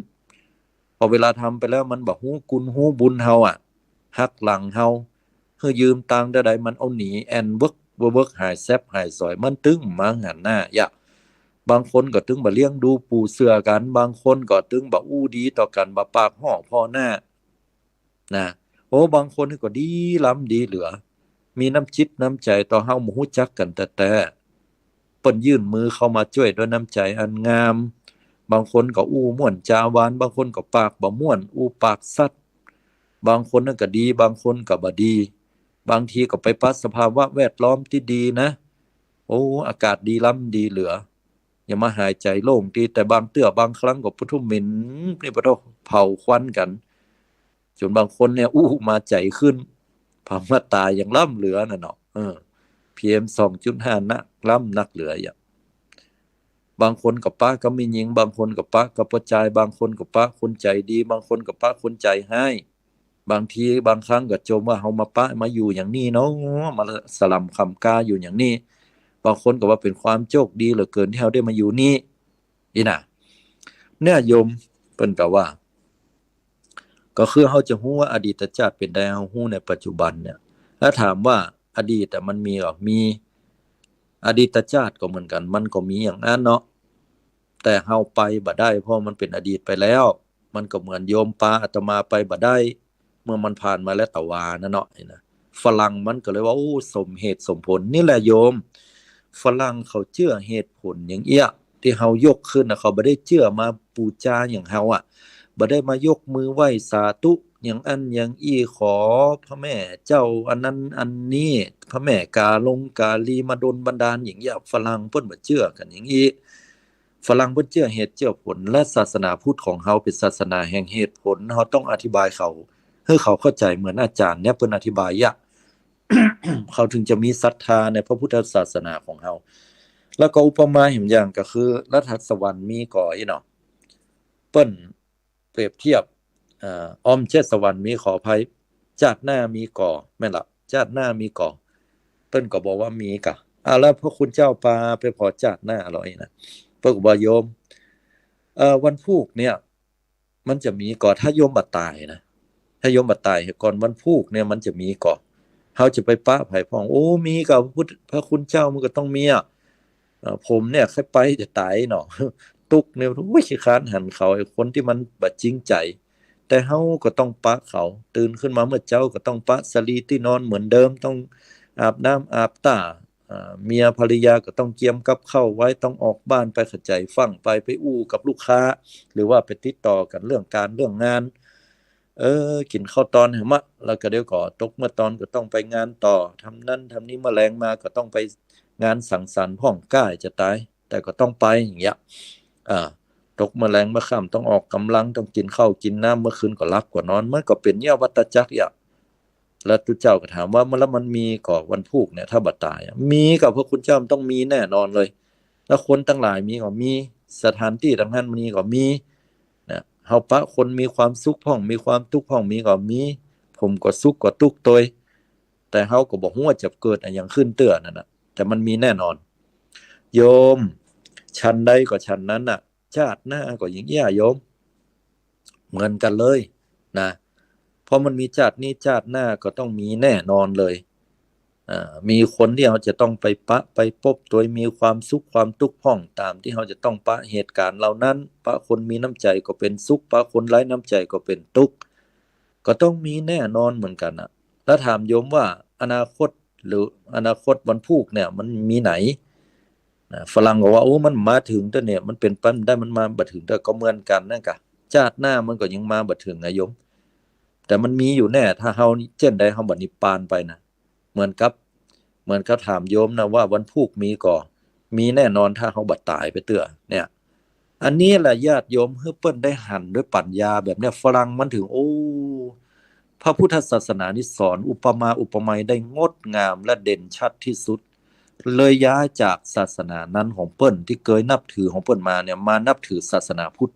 พอเวลาทำไปแล้วมันบ่ฮู้กุศลฮู้บุญเฮาอะ หักหลังเฮา หื้อยืมตังค์เต้าใดมันเอาหนี แอ่นเวิกเวิก หายแซบหายสอย มันตึงมาหันหน้า เยียะ บางคนก็ตึงบ่เลี้ยงดูปูเสือกั๋น บางคนก็ตึงบ่อู้ดีต่อกั๋น บ่ปากฮ้อผ่อหน้า นะ โอ้ บางคนนี่ก็ดีล้ำดีเหลือ มีน้ำจิตน้ำใจ๋ต่อเฮา บ่ฮู้จักกั๋นแต๊ๆ เปิ้นยื่นมือเข้ามาจ้วยด้วยน้ำใจ๋อันงาม บางคนก็อู้ม่วนจ๋าหวาน บางคนก็ปากบ่ม่วน อู้ปากสัตย์ บางคนนั่นก็ดี บางคนก็บ่ดี บางทีก็ไปปะสภาวะแวดล้อมตี้ดีนะ โอ้ อากาศดีล้ำดีเหลือ อย่ามาหายใจ๋โล่งตี้ แต่บางเตื้อบางครั้งก็ปะทุเหม็น นี่ปะโธ่ เผาควันกั๋น จ๋นบางคนเนี่ย อู้มาใจ๋ขึ้น เผามาต๋ายอย่างล้ำเหลือน่ะเนาะ เออ PM สองจุดห้า นัก ล้ำนักเหลืออย่าง บางคนก็ปะกับแม่ญิง บางคนก็ปะกับป้อจาย บางคนก็ปะคนใจ๋ดี บางคนก็ปะคนใจ๋ฮ้าย บางทีบางครั้งก็จมว่าเฮามาปะมาอยู่อย่างนี้เนาะ มาสล่ำค่ำกาอยู่อย่างนี้ บางคนก็ว่าเป๋นความโจคดีเหลือเกินตี้เฮาได้มาอยู่นี่ อี้นะ เนี่ยโยม เปิ้นก็ว่า ก็คือเฮาจะฮู้ว่าอดีตจาติเป๋นใด เฮาฮู้ในปัจจุบันเนี่ย แล้วถามว่าอดีตอะมันมีก่อ มี อดีตจาติก็เหมือนกั๋น มันก็มีอย่างอั้นเนาะ แต่เฮาไปบ่ได้ เพราะมันเป๋นอดีตไปแล้ว มันก็เหมือนโยมปาอาตมาไปบ่ได้ เมื่อมันผ่านมาแล้วตะวานะเนาะ นี่นะ ฝรั่งมันก็เลยว่า โอ้ สมเหตุสมผล นี่แหละโยม ฝรั่งเขาเจื้อเหตุผลอย่างเอี้ย ตี้เฮายกขึ้นนะ เขาบ่ได้เจื้อมาปู๋จาอย่างเฮาอะ บ่ได้มายกมือไหว้สาธุอย่างอั้นอย่างอี้ ขอพระแม่เจ้าอันนั้นอันนี้ พระแม่กาลงกาลีมาดลบันดาลอย่างเอี้ย ฝรั่งเปิ้นบ่เจื้อกั๋นอย่างอี้ ฝรั่งเปิ้นเจื้อเหตุเจื้อผล และศาสนาพุทธของเฮาเป๋นศาสนาแห่งเหตุผล เฮาต้องอธิบายเขา หื้อเขาเข้าใจ๋เหมือนอาจ๋ารย์เนี่ยเปิ้นอธิบายอะ เขาถึงจะมีศรัทธาในพระพุทธศาสนาของเฮา แล้วก็อุปมาแหมอย่างก็คือ แล้วถ้าสวรรค์มีก่อ อี้เนาะ เปิ้นเปรียบเทียบ เอ่อ อ้อ บ่ใจ้สวรรค์มี ขออภัย จาติหน้ามีก่อ แม่นละ จาติหน้ามีก่อ เปิ้นก็บอกว่ามีก่อ อ่า แล้วพระคุณเจ้าปาไปผ่อจาติหน้าลอ อี้นะ เปิ้นก็บอกโยม เอ่อ วันพูกเนี่ย มันจะมีก่อ ถ้าโยมบ่ต๋ายนะ ถ้าโยมบ่ต๋ายก่อนวันพูกเนี่ย มันจะมีก่อ เฮาจะไปปะใผพ่อง โอ้ มีก่อ พระพุทธ พระคุณเจ้ามันก็ต้องมีอะ เอ่อ ผมเนี่ยใค่ไปจะต๋ายเนาะ ตุ๊กข์เนี่ย โอ้ย ขี้คร้านหันเขา ไอ้คนตี้มันบ่จริงใจ๋ แต่เฮาก็ต้องปะเขา ตื่นขึ้นมาเมื่อเจ๊าก็ต้องปะสะหลีตี้นอนเหมือนเดิม ต้องอาบน้ำอาบต๋า อ่า เมียภรรยาก็ต้องเกียมกับข้าวไว้ ต้องออกบ้านไปขะใจ๋ฟั่งไป ไปอู้กับลูกค้า หรือว่าไปติดต่อกั๋นเรื่องก๋านเรื่องงาน เออ กิ๋นข้าวตอนแหมมะ แล้วก็เดี๋ยวก็ตกเมื่อตอนก็ต้องไปงานต่อ ทำนั้นทำนี้ เมื่อแลงมาก็ต้องไปงานสังสรรค์พ่อง ก้าจะต๋าย แต่ก็ต้องไปอย่างเงี้ย อ่า ตกเมื่อแลงเมื่อค่ำต้องออกก๋ำลัง ต้องกิ๋นข้าวกิ๋นน้ำ เมื่อคืนก็หลับก็นอน มันก็เป๋นเยียะวัฏจักรเยียะ แล้วตุ๊เจ้าก็ถามว่า แล้วมันมีก่อวันพูกเนี่ย ถ้าบ่ต๋ายอะ มีก่อ พระคุณเจ้ามันต้องมีแน่นอนเลย แล้วคนตังหลายมีก่อ มี สถานตี้ตังหั้นมีก่อ มี นะ เฮาปะคนมีความสุขพ่อง มีความตุ๊กข์พ่อง มีก่อ มี ผมก็สุขก็ตุ๊กข์ตวย แต่เฮาก็บ่ฮู้ว่าจะเกิดอะหยังขึ้นเตื้อนั่นน่ะ แต่มันมีแน่นอน โยม ฉันใดก็ฉันนั้นน่ะ จาติหน้าก็อย่างเอี้ยโยม เหมือนกั๋นเลยนะ เพราะมันมีจาตินี้ จาติหน้าก็ต้องมีแน่นอนเลย อ่า มีคนตี้เฮาจะต้องไปปะไปปบตวย มีความสุขความตุ๊กข์พ่อง ต๋ามตี้เฮาจะต้องปะเหตุก๋ารณ์เหล่านั้น ปะคนมีน้ำใจ๋ก็เป๋นสุข ปะคนไร้น้ำใจ๋ก็เป๋นตุ๊กข์ ก็ต้องมีแน่นอนเหมือนกั๋นน่ะ แล้วถามโยมว่าอนาคต หรืออนาคตวันพูกเนี่ยมันมีไหน นะ ฝรั่งก็ว่า โอ้ มันมาเถิงเตื้อเนี่ย มันเป๋นไปบ่ได้ มันมาบ่เถิงเตื้อ ก็เหมือนกั๋นนั่นก่ะ จาติหน้ามันก็ยังมาบ่เถิงนะโยม แต่มันมีอยู่แน่ ถ้าเฮาเจ้นใดเฮาบ่นิพพานไปนะ เหมือนกับ เหมือนกับถามโยมนะว่าวันพูกมีก่อ มีแน่นอน ถ้าเฮาบ่ต๋ายไปเตื้อเนี่ย อันนี้แหละญาติโยม หื้อเปิ้นได้หันด้วยปั๋ญญาแบบเนี้ย ฝรั่งมันถึง โอ้ พระพุทธศาสนานี่สอนอุปมาอุปไมยได้งดงามและเด่นชัดที่สุด เลยย้ายจากศาสนานั้นของเปิ้นตี้เกยนับถือของเปิ้นมาเนี่ย มานับถือศาสนาพุทธ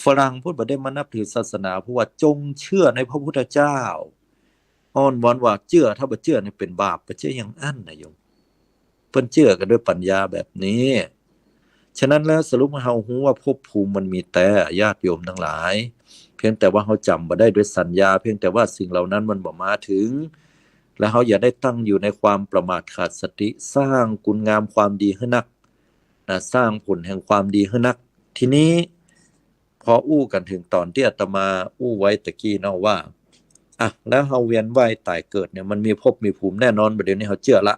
ฝรั่งเปิ้นบ่ได้มานับถือศาสนา เพราะว่าจงเชื่อในพระพุทธเจ้า อ้อนวอนว่าเจื้อ ถ้าบ่เจื้อเนี่ยเป๋นบาป บ่เจื้ออย่างอั้นนะโยม เปิ้นเจื้อกั๋นด้วยปั๋ญญาแบบนี้ ฉะนั้นแล้วสรุปว่าเฮาฮู้ว่าภพภูมิมันมีแต๊ ญาติโยมตังหลาย เพียงแต่ว่าเฮาจ๋ำบ่ได้ด้วยสัญญา เพียงแต่ว่าสิ่งเหล่านั้นมันบ่มาเถิง และเฮาอย่าได้ตั้งอยู่ในความประมาทขาดสติ สร้างคุณงามความดีหื้อนัก นะ สร้างผลแห่งความดีหื้อนัก ทีนี้ พออู้กั๋นเถิงต๋อนตี้อาตมาอู้ไว้ตะกี้เนาะว่า อ่ะ แล้วเฮาเวียนว่ายต๋ายเกิดเนี่ย มันมีภพมีภูมิแน่นอน บ่าเดี่ยวนี้เฮาเจื้อละ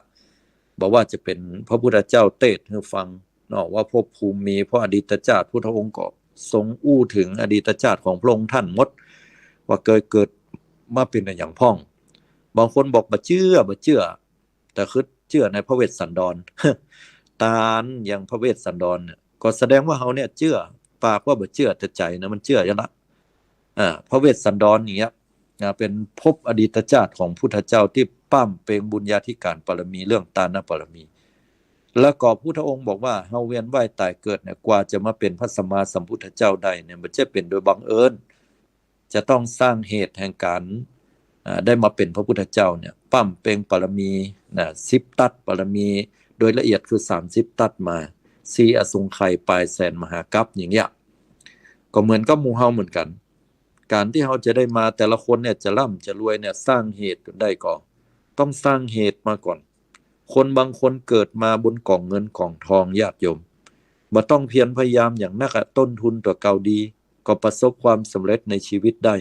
บ่ว่าจะเป๋นพระพุทธเจ้าเตสน์หื้อฟังเนาะ ว่าภพภูมิมี เพราะอดีตจาติพุทธองค์ก็ทรงอู้เถิงอดีตจาติของพระองค์ท่านหมด ว่าเกยเกิดมาเป๋นอะหยังพ่อง บางคนบอกบ่เจื้อ บ่เจื้อ แต่คือเจื้อในพระเวสสันดร ตานยังพระเวสสันดรเนี่ย ก็แสดงว่าเฮาเนี่ยเจื้อ ปากว่าบ่เจื้อ แต่ใจ๋นะมันเจื้ออยู่ละ อ่า พระเวสสันดรอย่างเงี้ย นะ เป๋นภพอดีตจาติของพุทธเจ้าตี้ปล้ำเปงบุญญาธิการปารมี เรื่องตานปารมี แล้วก็พุทธองค์บอกว่าเฮาเวียนว่ายต๋ายเกิดเนี่ย กว่าจะมาเป๋นพระสัมมาสัมพุทธเจ้าได้เนี่ย บ่ใจ้เป๋นโดยบังเอิญ จะต้องสร้างเหตุแห่งก๋าน อ่า ได้มาเป๋นพระพุทธเจ้าเนี่ย ปั้มเปล่งปารมีนะ สิบตั๊ดปารมี โดยละเอียดคือสามสิบตั๊ดมา สี่อสงไขยปลายแสนมหากัปป์อย่างเงี้ย ก็เหมือนกับหมู่เฮาเหมือนกั๋น ก๋านตี้เฮาจะได้มาแต่ละคนเนี่ย จะร่ำจะรวยเนี่ย สร้างเหตุจ๋นได้ก่อ ต้องสร้างเหตุมาก่อน คนบางคนเกิดมาบนก๋องเงินก๋องทอง ญาติโยม บ่ต้องเพียรพยายามอย่างนักอะ ต้นทุนตั๋วเก่าดี ก็ประสบความสำเร็จในชีวิตได้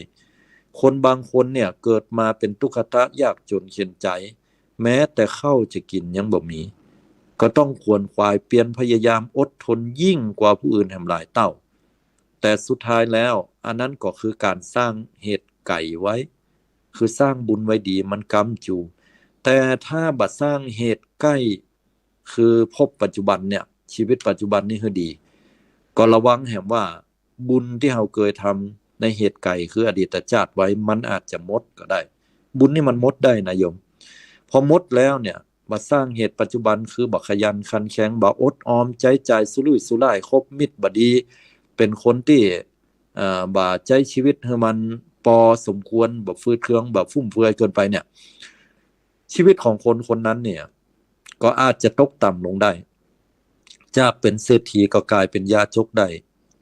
คนบางคนเนี่ยเกิดมาเป๋นตุ๊กขะตะยากจ๋นเข็ญใจ๋ แม้แต่ข้าวจะกิ๋นยังบ่มี ก็ต้องขวนขวายเพียรพยายามอดทนยิ่งกว่าผู้อื่นแหมหลายเต้า แต่สุดท้ายแล้ว อันนั้นก็คือก๋านสร้างเหตุไก๋ไว้ คือสร้างบุญไว้ดีมันก๊ำจู๋ แต่ถ้าบ่สร้างเหตุใก้ คือภพปัจจุบันเนี่ย ชีวิตปัจจุบันนี่หื้อดี ก็ระวังแหมว่าบุญตี้เฮาเกยทำในเหตุไก๋ คืออดีตชาติไว้ มันอาจจะหมดก็ได้ บุญนี่มันหมดได้นะโยม พอหมดแล้วเนี่ย บ่สร้างเหตุปัจจุบัน คือบ่ขยันขันแข็ง บ่อดออมใจ๊จ่ายสุรุ่ยสุร่าย คบมิตรบ่ดี เป๋นคนตี้ เอ่อ บ่ใจ๊ชีวิตหื้อมันปอสมควร บ่ฟืดเคือง บ่ฟุ่มเฟือยเกินไปเนี่ย ชีวิตของคนคนนั้นเนี่ย ก็อาจจะตกต่ำลงได้ จากเป๋นเศรษฐีก็ก๋ายเป๋นยาจกได้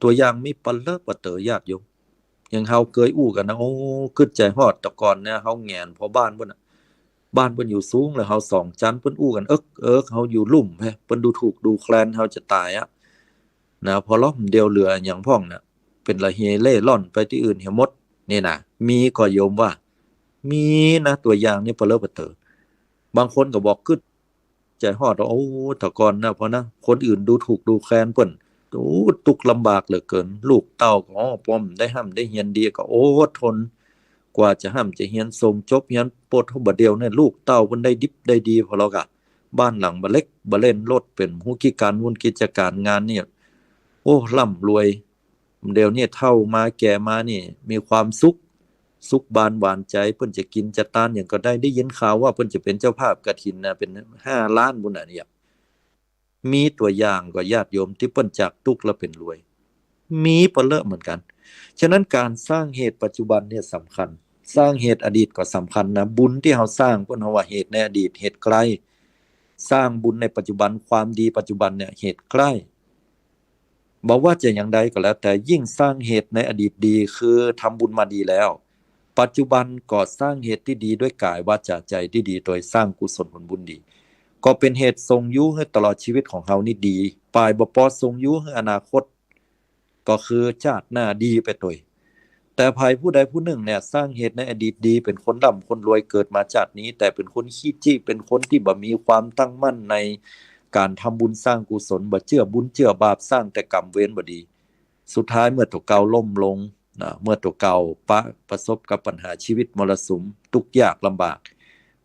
ตั๋วอย่างมีปะเลอะปะเต๋อ ญาติโยม อย่างเฮาเกยอู้กั๋นนะ โอ้ กึ๊ดใจ๋ฮอด แต่ก่อนเนี่ย เฮาแหงนผ่อบ้านเปิ้นอะ บ้านเปิ้นอยู่สูง แล้วเฮาสองจั๊น เปิ้นอู้กั๋นเอิกเอิก เฮาอยู่ลุ่มแฮะ เปิ้นดูถูกดูแคลนเฮาจะต๋ายอะ นะ ผ่อลอเดียวเหลือหยังพ่องนะ เป๋นละเฮเล่ร่อนไปตี้อื่นเหียหมด นี่นะ มีก่อโยมว่า มีนะ ตั๋วอย่างนี่ปะเลอะปะเต๋อ บางคนก็บอกกึ๊ดใจ๋ฮอดว่า โอ้ แต่ก่อนนะ พ่อนะ คนอื่นดูถูกดูแคลนเปิ้น โอ้ ตุ๊กข์ลำบากเหลือเกิน ลูกเต้าก็ อ้อ ป้อมได้ฮ่ำได้เฮียนดีก็อดทน กว่าจะฮ่ำจะเฮียนส่งจบเฮียน ปะโถ บ่าเดี่ยวเนี่ย ลูกเต้าเปิ้นได้ดิบได้ดีผ่อแล้วกะ บ้านหลังบ่าเล็กบ่าเล่น รถเป๋นฮู้กิจก๋าน วุ้นกิจก๋านงานเนี่ย โอ้ ร่ำรวย เดี๋ยวนี้เฒ่ามาแก่มานี่ มีความสุข สุขบานหวานใจ๋ เปิ้นจะกิ๋นจะตานหยังก็ได้ ได้ยินข่าวว่าเปิ้นจะเป๋นเจ้าภาพกฐินนะ เป๋นห้าล้านปู้นน่ะเนี่ย มีตั๋วอย่างก่อญาติโยมตี้เปิ้นจากตุ๊กข์แล้วเป๋นรวย มีปะเลอะเหมือนกั๋น ฉะนั้นก๋านสร้างเหตุปัจจุบันเนี่ยสำคัญ สร้างเหตุอดีตก็สำคัญนะ บุญตี้เฮาสร้าง เปิ้นเฮาว่าเหตุในอดีต เหตุใก้ สร้างบุญในปัจจุบัน ความดีปัจจุบันเนี่ย เหตุใก้ บ่ว่าจะอย่างใดก็แล้วแต่ ยิ่งสร้างเหตุในอดีตดี คือทำบุญมาดีแล้ว ปัจจุบันก็สร้างเหตุตี้ดีด้วยก๋าย วาจ๋า ใจ๋ตี้ดี โดยสร้างกุศลผลบุญดี ก็เป๋นเหตุส่งยู้หื้อตลอดชีวิตของเฮานี่ดี ป๋ายบ่ปอส่งยู้หื้ออนาคต ก็คือจาติหน้าดีไปตวย แต่ใผผู้ใดผู้นึ่งเนี่ย สร้างเหตุในอดีตดี เป๋นคนร่ำคนรวยเกิดมาจาตินี้ แต่เป๋นคนขี้จี้ เป๋นคนตี้บ่มีความตั้งมั่นในก๋านทำบุญสร้างกุศล บ่เจื้อบุญเจื้อบาป สร้างแต่กรรมเวรบ่ดี สุดท้ายเมื่อตั๋วเก่าล้มลงนะ เมื่อตั๋วเก่าปะ ประสบกับปัญหาชีวิตมรสุม ตุ๊กข์ยากลำบาก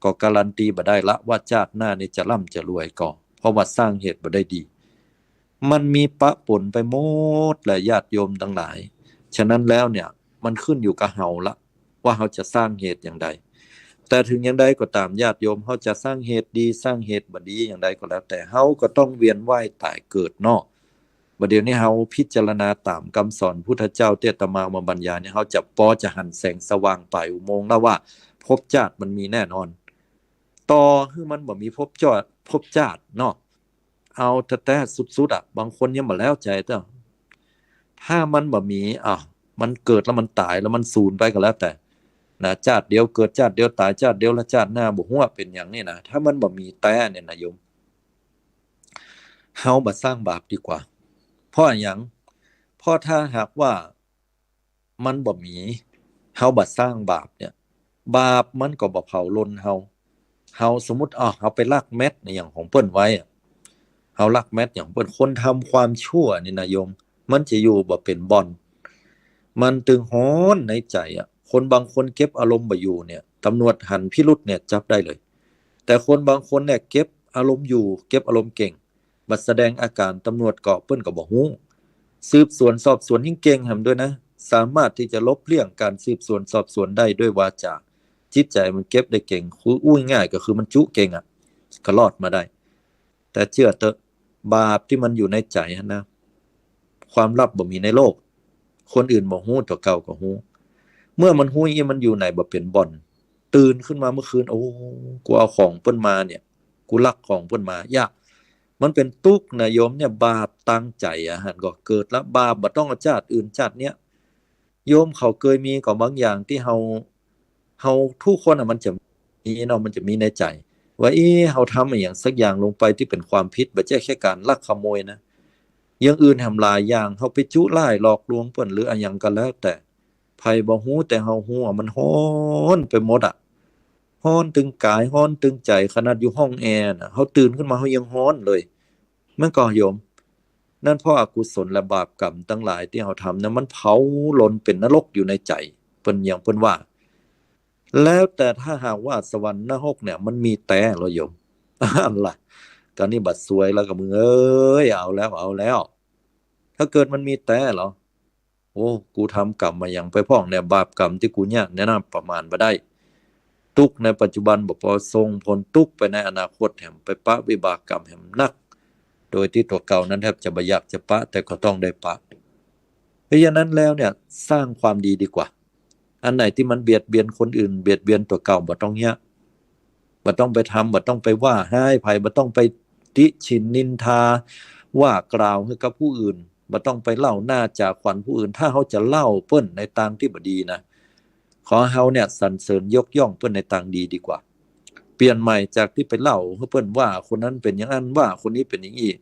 ก็การันตีบ่ได้ละว่าจาติหน้านี่จะร่ำจะรวยก่อ เพราะว่าสร้างเหตุบ่ได้ดี มันมีปะปนไปหมดแหละญาติโยมตังหลาย ฉะนั้นแล้วเนี่ย มันขึ้นอยู่กับเฮาละ ว่าเฮาจะสร้างเหตุอย่างใด แต่ถึงอย่างใดก็ต๋ามญาติโยม เฮาจะสร้างเหตุดี สร้างเหตุบ่ดีอย่างใดก็แล้วแต่ เฮาก็ต้องเวียนว่ายต๋ายเกิดเนาะ บ่าเดี่ยวนี้เฮาพิจารณาต๋ามกำสอนพุทธเจ้าตี้อาตมาเอามาบรรยายเนี่ย เฮาจะปอจะหันแสงสว่างป๋ายอุโมงค์แล้วว่าภพจาติมันมีแน่นอน ต่อหื้อมันบ่มีภพจาติ ภพจาติเนาะ เอาแต๊ๆ สุดๆ อะ บางคนยังบ่แล้วใจ๋เต้อ ถ้ามันบ่มี อ่ะ มันเกิดแล้วมันต๋ายแล้วมันสูญไปก็แล้วแต่นะ จาติเดียวเกิด จาติเดียวต๋าย จาติเดียวละจาติหน้า บ่ฮู้ว่าเป๋นหยังนี่นะ ถ้ามันบ่มีแต๊เนี่ยนะโยม เฮาบ่สร้างบาปดีกว่า เพราะอะหยัง เพราะถ้าหากว่า มันบ่มี เฮาบ่สร้างบาปเนี่ย บาปมันก็บ่เผาลนเฮา เฮาสมมุติ อ้าว เฮาไปลักแม็ดในอย่างของเปิ้นไว้อะ เฮาลักแม็ดอย่างเปิ้น คนทำความชั่วนี่นะโยม มันจะอยู่บ่เป๋นบ่อน มันตึงฮ้อนในใจ๋อะ คนบางคนเก็บอารมณ์บ่อยู่เนี่ย ตำรวจหันพิรุธเนี่ยจับได้เลย แต่คนบางคนเนี่ยเก็บอารมณ์อยู่ เก็บอารมณ์เก่ง บ่แสดงอาก๋าน ตำรวจก็ เปิ้นก็บ่ฮู้ สืบสวนสอบสวนยิ่งเก่งแหมด้วยนะ สามารถตี้จะหลบเลี่ยงก๋านสืบสวนสอบสวนได้ด้วยวาจ๋า จิตใจ๋มันเก็บได้เก่ง คืออู้ง่ายๆ ก็คือมันจุเก่งอะ ก็รอดมาได้ แต่เจื้อเต๊อะ บาปตี้มันอยู่ในใจ๋หั้นนะ ความลับบ่มีในโลก คนอื่นบ่ฮู้ ตั๋วเก่าก็ฮู้ เมื่อมันฮู้อี้ มันอยู่ไหนบ่เป๋นบ่อน ตื่นขึ้นมาเมื่อคืน โอ้ กูเอาของเปิ้นมาเนี่ย กูลักของเปิ้นมา อย่า มันเป๋นตุ๊กข์นะโยมเนี่ย บาปตางใจ๋อะ หันก่อ เกิดละบาป บ่ต้องเอาจาติอื่นจาติเนี้ย โยมเขาเกยมีก่อบางอย่างตี้เฮา เฮาทุกคนอะ มันจะมีเนาะ มันจะมีในใจ๋ ว่า เอ๊ะ เฮาทำอะหยังสักอย่างลงไปตี้เป๋นความผิด บ่ใจ้แค่ก๋านลักขโมยนะ อย่างอื่นแหมหลายอย่าง เฮาไปจุล่ายหลอกลวงเปิ้น หรืออะหยังก็แล้วแต่ ใผบ่ฮู้ แต่เฮาฮู้อะ มันฮ้อนไปหมดอะ ฮ้อนตึงก๋าย ฮ้อนตึงใจ๋ ขนาดอยู่ห้องแอร์น่ะ เฮาตื่นขึ้นมาเฮายังฮ้อนเลย แม่นก่อโยม นั่นเพราะอกุศลและบาปกรรมตังหลายตี้เฮาทำนะ มันเผาลนเป๋นนรกอยู่ในใจ๋ เปิ้น อย่างเปิ้นว่า แล้วแต่ถ้าหากว่าสวรรค์นรกเนี่ย มันมีแต๊เหรอโยม อันล่ะ กะนี้บาดซวยแล้วก่อมึงเอ๊ย เอาแล้ว เอาแล้ว ถ้าเกิดมันมีแต๊เหรอ โอ้ กูทำกรรมมาหยังไปพ่องเนี่ย บาปกรรมตี้กูเยียะเนี่ยนะ ประมาณบ่ได้ ตุ๊กข์ในปัจจุบันบ่ปอ ส่งผลตุ๊กข์ไปในอนาคตแหม ไปปะวิบากกรรมแหมนัก โดยตี้ตั๋วเก่านั้นแทบจะบ่อยากจะปะ แต่ก็ต้องได้ปะ เพราะฉะนั้นแล้วเนี่ย สร้างความดีดีกว่า อันไหนตี้มันเบียดเบียนคนอื่น เบียดเบียนตั๋วเก่า บ่ต้องเยียะ บ่ต้องไปทำ บ่ต้องไปว่าฮ้ายใผ บ่ต้องไปติฉินนินทา ว่ากล่าวหื้อกับผู้อื่น บ่ต้องไปเล่าหน้าจ๋าขวัญผู้อื่น ถ้าเฮาจะเล่าเปิ้นในตางตี้บ่ดีนะ ขอเฮาเนี่ยสรรเสริญยกย่องเปิ้นในตางดีดีกว่า เปลี่ยนใหม่จากตี้ไปเล่าหื้อเปิ้นว่าคนนั้นเป๋นอย่างอั้น ว่าคนนี้เป๋นอย่างอี้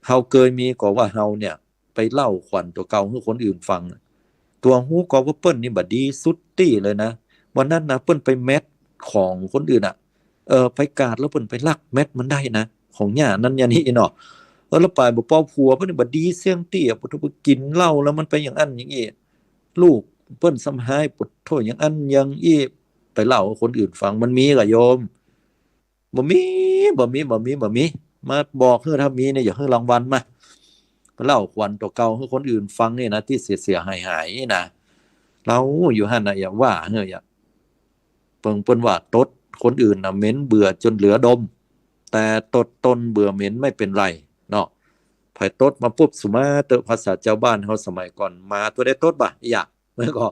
เฮาเกยมีก่อว่าเฮาเนี่ย ไปเล่าขวัญตั๋วเก่าหื้อคนอื่นฟัง ตั๋วฮู้ก่อว่าเปิ้นนี่บ่ดีสุดตี้เลยนะ วันนั้นนะ เปิ้นไปแม็ดของคนอื่นอะ เออ ไปกาดแล้วเปิ้นไปลักแม็ดมันได้นะ ของหญ้านั้นหญ้านี้เนาะ เออ แล้วไปบ่ปอ ผัวเปิ้นนี่บ่ดีเสี้ยงตี้อะ ปะโถ ไปกิ๋นเหล้าแล้วมันไปอย่างอั้นอย่างอี้ ลูกเปิ้นซ้ำฮ้าย ปะโถ อย่างอั้นอย่างอี้ ไปเล่าหื้อคนอื่นฟัง มันมีก่อโยม บ่มี บ่มี บ่มี บ่มี มาบอกหื้อ ถ้ามีเนี่ย อย่าหื้อรางวัลมา ไปเล่าขวัญตั๋วเก่าหื้อคนอื่นฟังเนี่ยนะ ตี้เสียๆ หายๆ นี่นะ เล่าอยู่หั้นนะ อย่าว่าหื้อ อย่า เปิ้น เปิ้นว่าตดคนอื่นน่ะเหม็นเบื่อจ๋นเหลือดม แต่ตดตนเบื่อเหม็นไม่เป็นไรเนาะ ใผตดมาปุ๊บ สุมาเต๊อะ ภาษาจาวบ้านเฮาสมัยก่อน หมาตั๋วใดตดบ่ะ อย่า แล้วก็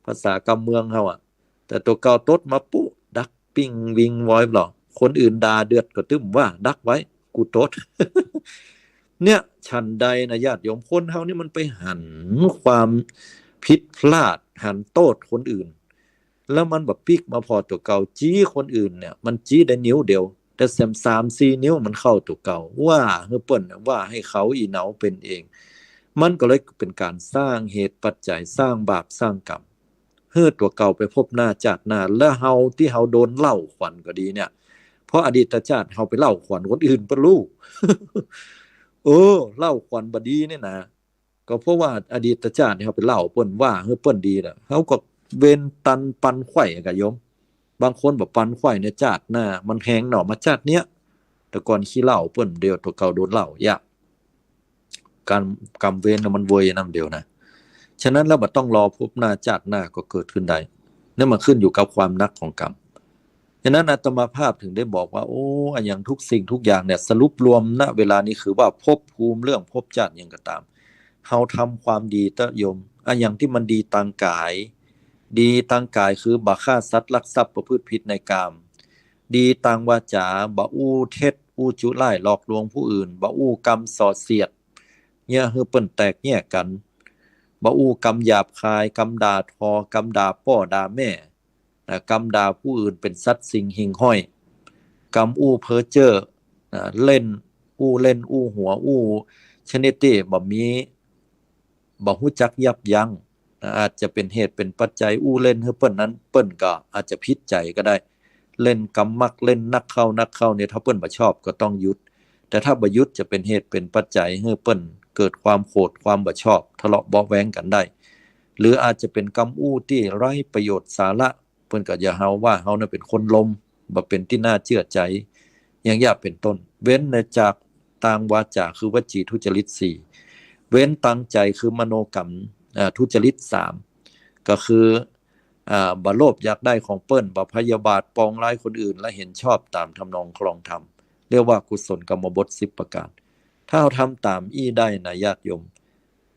ภาษากำเมืองเฮาอะ แต่ตั๋วเก่าตดมาปุ๊บ ดักปิ้งวิงวอยหรอ คนอื่นด่าเดือดก็ตึ้มว่า ดักไว้ กูตด เนี่ย ฉันใดนะญาติโยม คนเฮานี่มันไปหันความผิดพลาด หันโต้ษคนอื่น แล้วมันบ่ปิ๊กมาผ่อตั๋วเก่า จี๊คนอื่นเนี่ย มันจี๊ได้นิ้วเดียว แต่แหมสามสี่นิ้วมันเข้าตั๋วเก่า ว่าหื้อเปิ้น ว่าหื้อเขาอี้เนาเป๋นเอง มันก็เลยเป๋นก๋านสร้างเหตุปัจจัย สร้างบาปสร้างกรรม หื้อตั๋วเก่าไปพบหน้าจาติหน้า แล้วเฮาตี้เฮาโดนเล่าขวัญก็ดีเนี่ย เพราะอดีตจาติเฮาไปเล่าขวัญคนอื่นเปิ้นฮู้ เออ เล่าขวัญบ่ดีเนี่ยนะ ก็เพราะว่าอดีตจาติเฮาไปเล่าเปิ้น ว่าหื้อเปิ้นดีน่ะ เฮาก็เวรตันปันไขว่ก่อโยม บางคนบ่ปันไขว่ในจาติหน้า มันแฮงหน่อมาจาติเนี้ย แต่ก่อนขี้เหล้าเปิ้น เดี๋ยวตั๋วเก่าโดนเล่า อย่า ก๋านกรรมเวรน่ะมันเวยน้ำเดียวนะ ฉะนั้นแล้วบ่ต้องรอพบหน้าจาติหน้าก็เกิดขึ้นได้ นั่นมันขึ้นอยู่กับความหนักของกรรม ฉะนั้นอาตมาภาพถึงได้บอกว่า โอ้ อะหยังทุกสิ่งทุกอย่างเนี่ย สรุปรวม ณ เวลานี้คือว่าภพภูมิเรื่องภพจาติหยังก็ต๋าม เฮาทำความดีเต๊อะโยม อะหยังตี้มันดีตางก๋าย ดีตางก๋ายคือบ่ฆ่าสัตว์ลักทรัพย์ประพฤติผิดในกาม ดีตางวาจ๋า บ่อู้เท็จอู้จุร้ายหลอกลวงผู้อื่น บ่อู้กำส่อเสียด เยียะหื้อเปิ้นแตกแยกกั๋น บ่อู้กำหยาบคาย กำด่าทอ กำด่าป้อด่าแม่ นะ กำด่าผู้อื่นเป๋นสัตว์สิ่งหิ่งห้อย กำอู้เพ้อเจ้อ นะ เล่น อู้เล่นอู้หัว อู้ชนิดตี้บ่มี บ่ฮู้จักยับยั้ง นะ อาจจะเป๋นเหตุเป๋นปัจจัยอู้เล่นหื้อเปิ้นนั้น เปิ้นก็อาจจะผิดใจ๋ก็ได้ เล่นกำมักเล่นนักเข้านักเข้าเนี่ย ถ้าเปิ้นบ่ชอบก็ต้องหยุด แต่ถ้าบ่หยุดจะเป๋นเหตุเป๋นปัจจัยหื้อเปิ้นเกิดความโขดความบ่ชอบ ทะเลาะเบาะแว้งกั๋นได้ หรืออาจจะเป๋นกำอู้ตี้ไร้ประโยชน์สาระ เปิ้นก็จะหาว่าเฮาน่ะเป๋นคนลม บ่เป๋นตี้น่าเจื้อใจ๋ อย่างเยียะเป๋นต้น เว้นในจากตางวาจ๋าคือวจีทุจริตสี่ เว้นตางใจ๋คือมโนกรรม อ่า ทุจริตสาม ก็คือ อ่า บ่โลภอยากได้ของเปิ้น บ่พยาบาทปองร้ายคนอื่น และเห็นชอบต๋ามทำนองครองธรรม เรียกว่ากุศลกรรมบทสิบประก๋าน ถ้าเฮาทำต๋ามอี้ได้นะญาติโยม